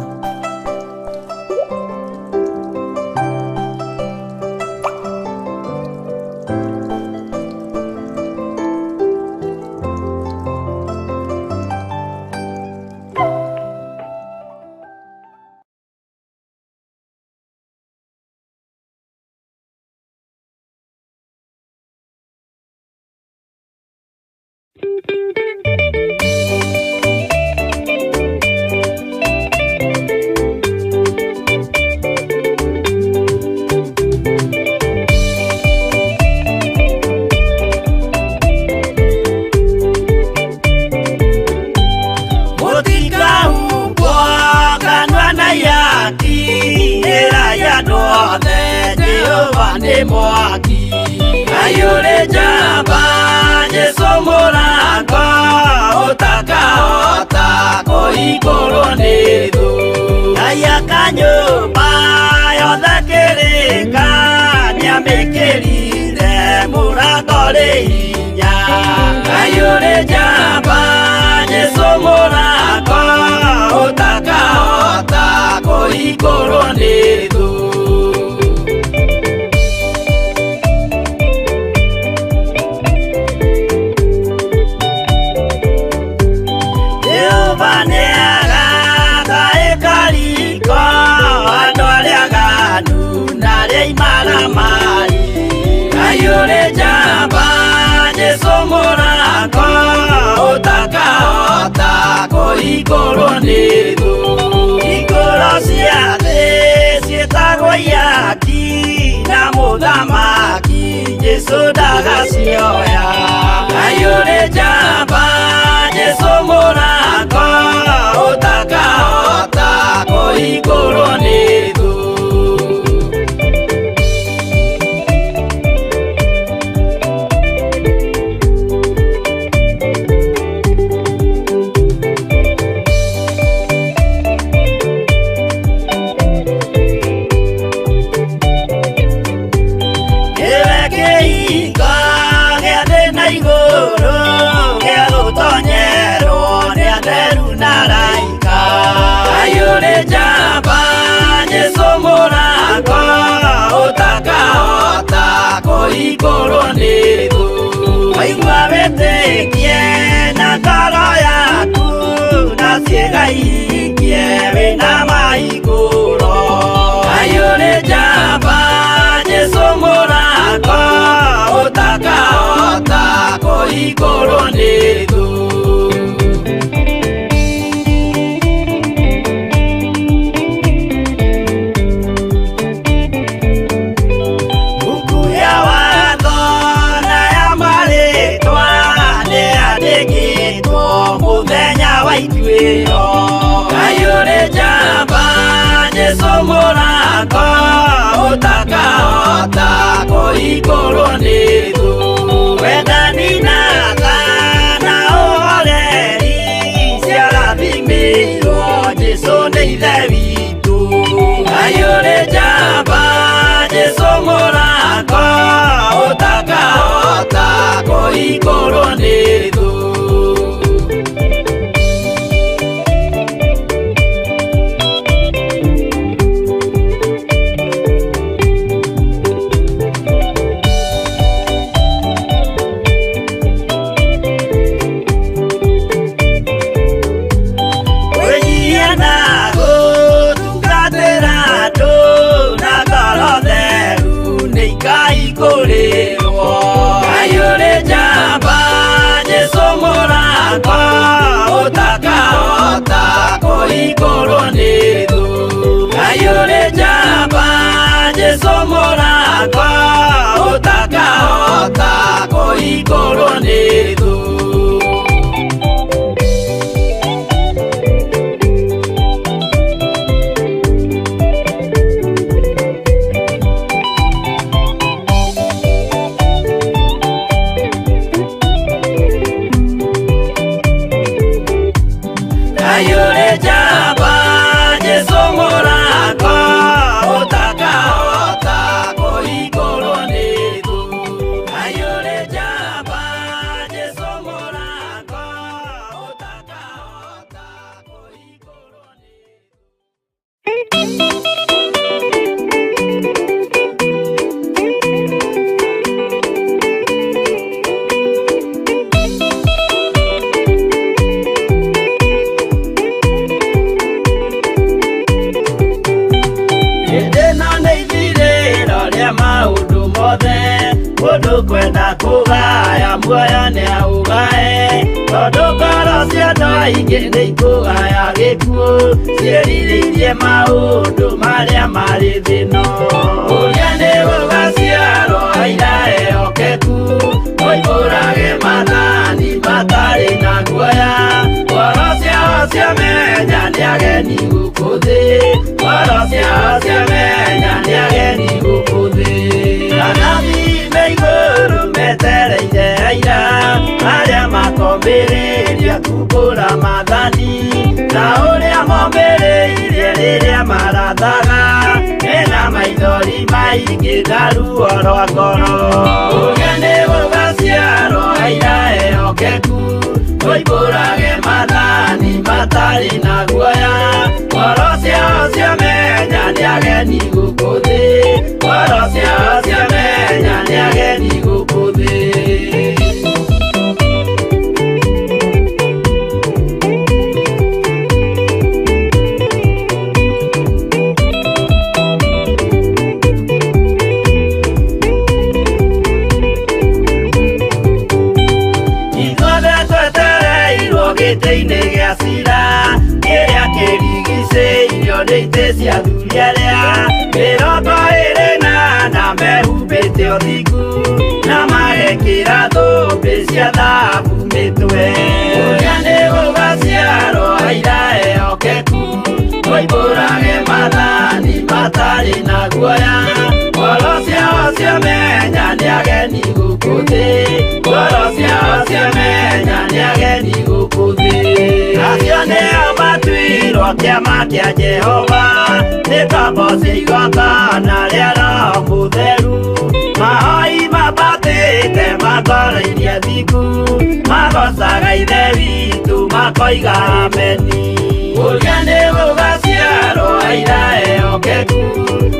Mwaki ayure jaba Yesu mũrango. Ũtakahota kũhingũrwo nĩ thũ. Ngai aka nyũmba yothe kĩrĩka, nĩamĩkĩrire mũrango rĩ hinya. Ngai ũrĩ njamba, Jesũ mũrango, ũtakahota kũhingũrwo nĩ thũ. Jehova nĩagaka ĩkariko andũ arĩa aganu na arĩa imaramari. Ngai ũrĩ njamba, Jesũ mũrango, ũtakahota kũhingũrwo nĩ thũ. Hingũro cia thĩ ciĩtagwo ihaki, na mũthamaki Jesũ ndagacioya. Ngai ũrĩ njamba, Jesũ mũrango, ũtakahota kũhingũrwo nĩ thũ. Nĩwe kĩhingo gĩa thĩ na igũrũ, gĩa gũtonyerwo nĩ atheru na araika. Ngai ũrĩ njamba, Jesũ mũrango, ũtakahota kũhingũrwo nĩ thũ. Waigua wĩtĩkie na ngoro yaku, na ciĩga ihingie wĩna mahingũro. Ngai ũrĩ njamba, Jesũ mũrango, ũtakahota kũhingũrwo nĩ thũ. Buku ya watho na ya marĩtwa nĩyandĩkĩtwo mũthenya wa ituĩro. Ngai ũrĩ njamba, Jesũ mũrango, ũtakahota kũhingũrwo nĩ thũ. Wendani na tha na ũhoreri ciarathimĩirwo Jesũ nĩ Ithe witũ. Ngai ũrĩ njamba, Jesũ mũrango, ũtakahota kũhingũrwo nĩ thũ. Kwĩnyihia na gũtungatĩra andũ na ngoro theru nĩikaihingũrĩrwo. Ngai ũrĩ njamba, Jesũ mũrango, ũtakahota kũhingũrwo nĩ thũ. Ngai ũrĩ njamba, Jesũ mũrango, ũtakahota kũhingũrwo nĩ thũ. Ngai ũrĩ njamba, Jesũ mũrango, ũtakahota kũhingũrwo nĩ thũ. Ngai ũrĩ njamba, Jesũ mũrango, ũtakahota kũhingũrwo nĩ thũ. Hĩndĩ ĩno nĩ ithirĩro rĩa maũndũ mothe, mũndũ kwenda kũgaya muoyo nĩaũgae, tondũ ngoro cia andũ aingĩ nĩikũgaya gĩkuũ, ciĩrirĩirie maũndũ marĩa marĩ thĩ ĩno. Ũrĩa nĩ gũgaciarwo aira ehokeku, moimbũrage maathani matarĩ na guoya, ngoro ciao ciamenya nĩ ageni gũkũ thĩ, ngoro ciao ciamenya nĩ ageni gũkũ thĩ. Anabii me igũrũ metereire aira, arĩa makombĩrĩria kuma Rĩrĩa marathaga mena maithori maingĩ na ruo rwa ngoro. Ũrĩa nĩ gũgaciarwo aira ehokeku, moimbũrage maathani matarĩ na guoya. Ngoro ciao ciamenya nĩ ageni gũkũ thĩ, ngoro ciao ciamenya nĩ ageni gũkũ thĩ. Ithuothe twetereirwo gĩtĩ-inĩ gĩa cira, kĩrĩa kĩrigicĩirio nĩ itĩ cia athuri arĩa 24 mehumbĩte ũthingu na magekĩra thũmbĩ cia thahabu mĩtwe. Ũrĩa nĩ gũgaciarwo aira ehokeku, moimbũrage maathani matarĩ na guoya. Ngoro ciao ciamenya nĩ ageni gũkũ thĩ, ngoro ciao ciamenya nĩ ageni gũkũ thĩ. Acio nĩo matuirwo kĩama kĩa Jehova, nĩ ngombo cia igongona rĩa Roho Mũtheru. Mahoi mambatĩte makoro-iria thingu, magocaga Ithe witũ makoiga ameni. Ũrĩa nĩ gũgaciarwo aira ehokeku,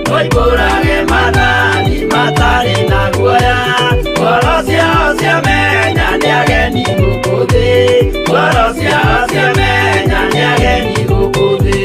moimbũrage maathani matarĩ na guoya. Ngoro ciao ciamenya nĩ ageni gũkũ thĩ, ngoro ciao ciamenya nĩ ageni gũkũ thĩ.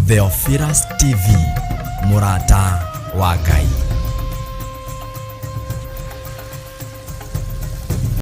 Theophilus TV, mũrata wa Ngai.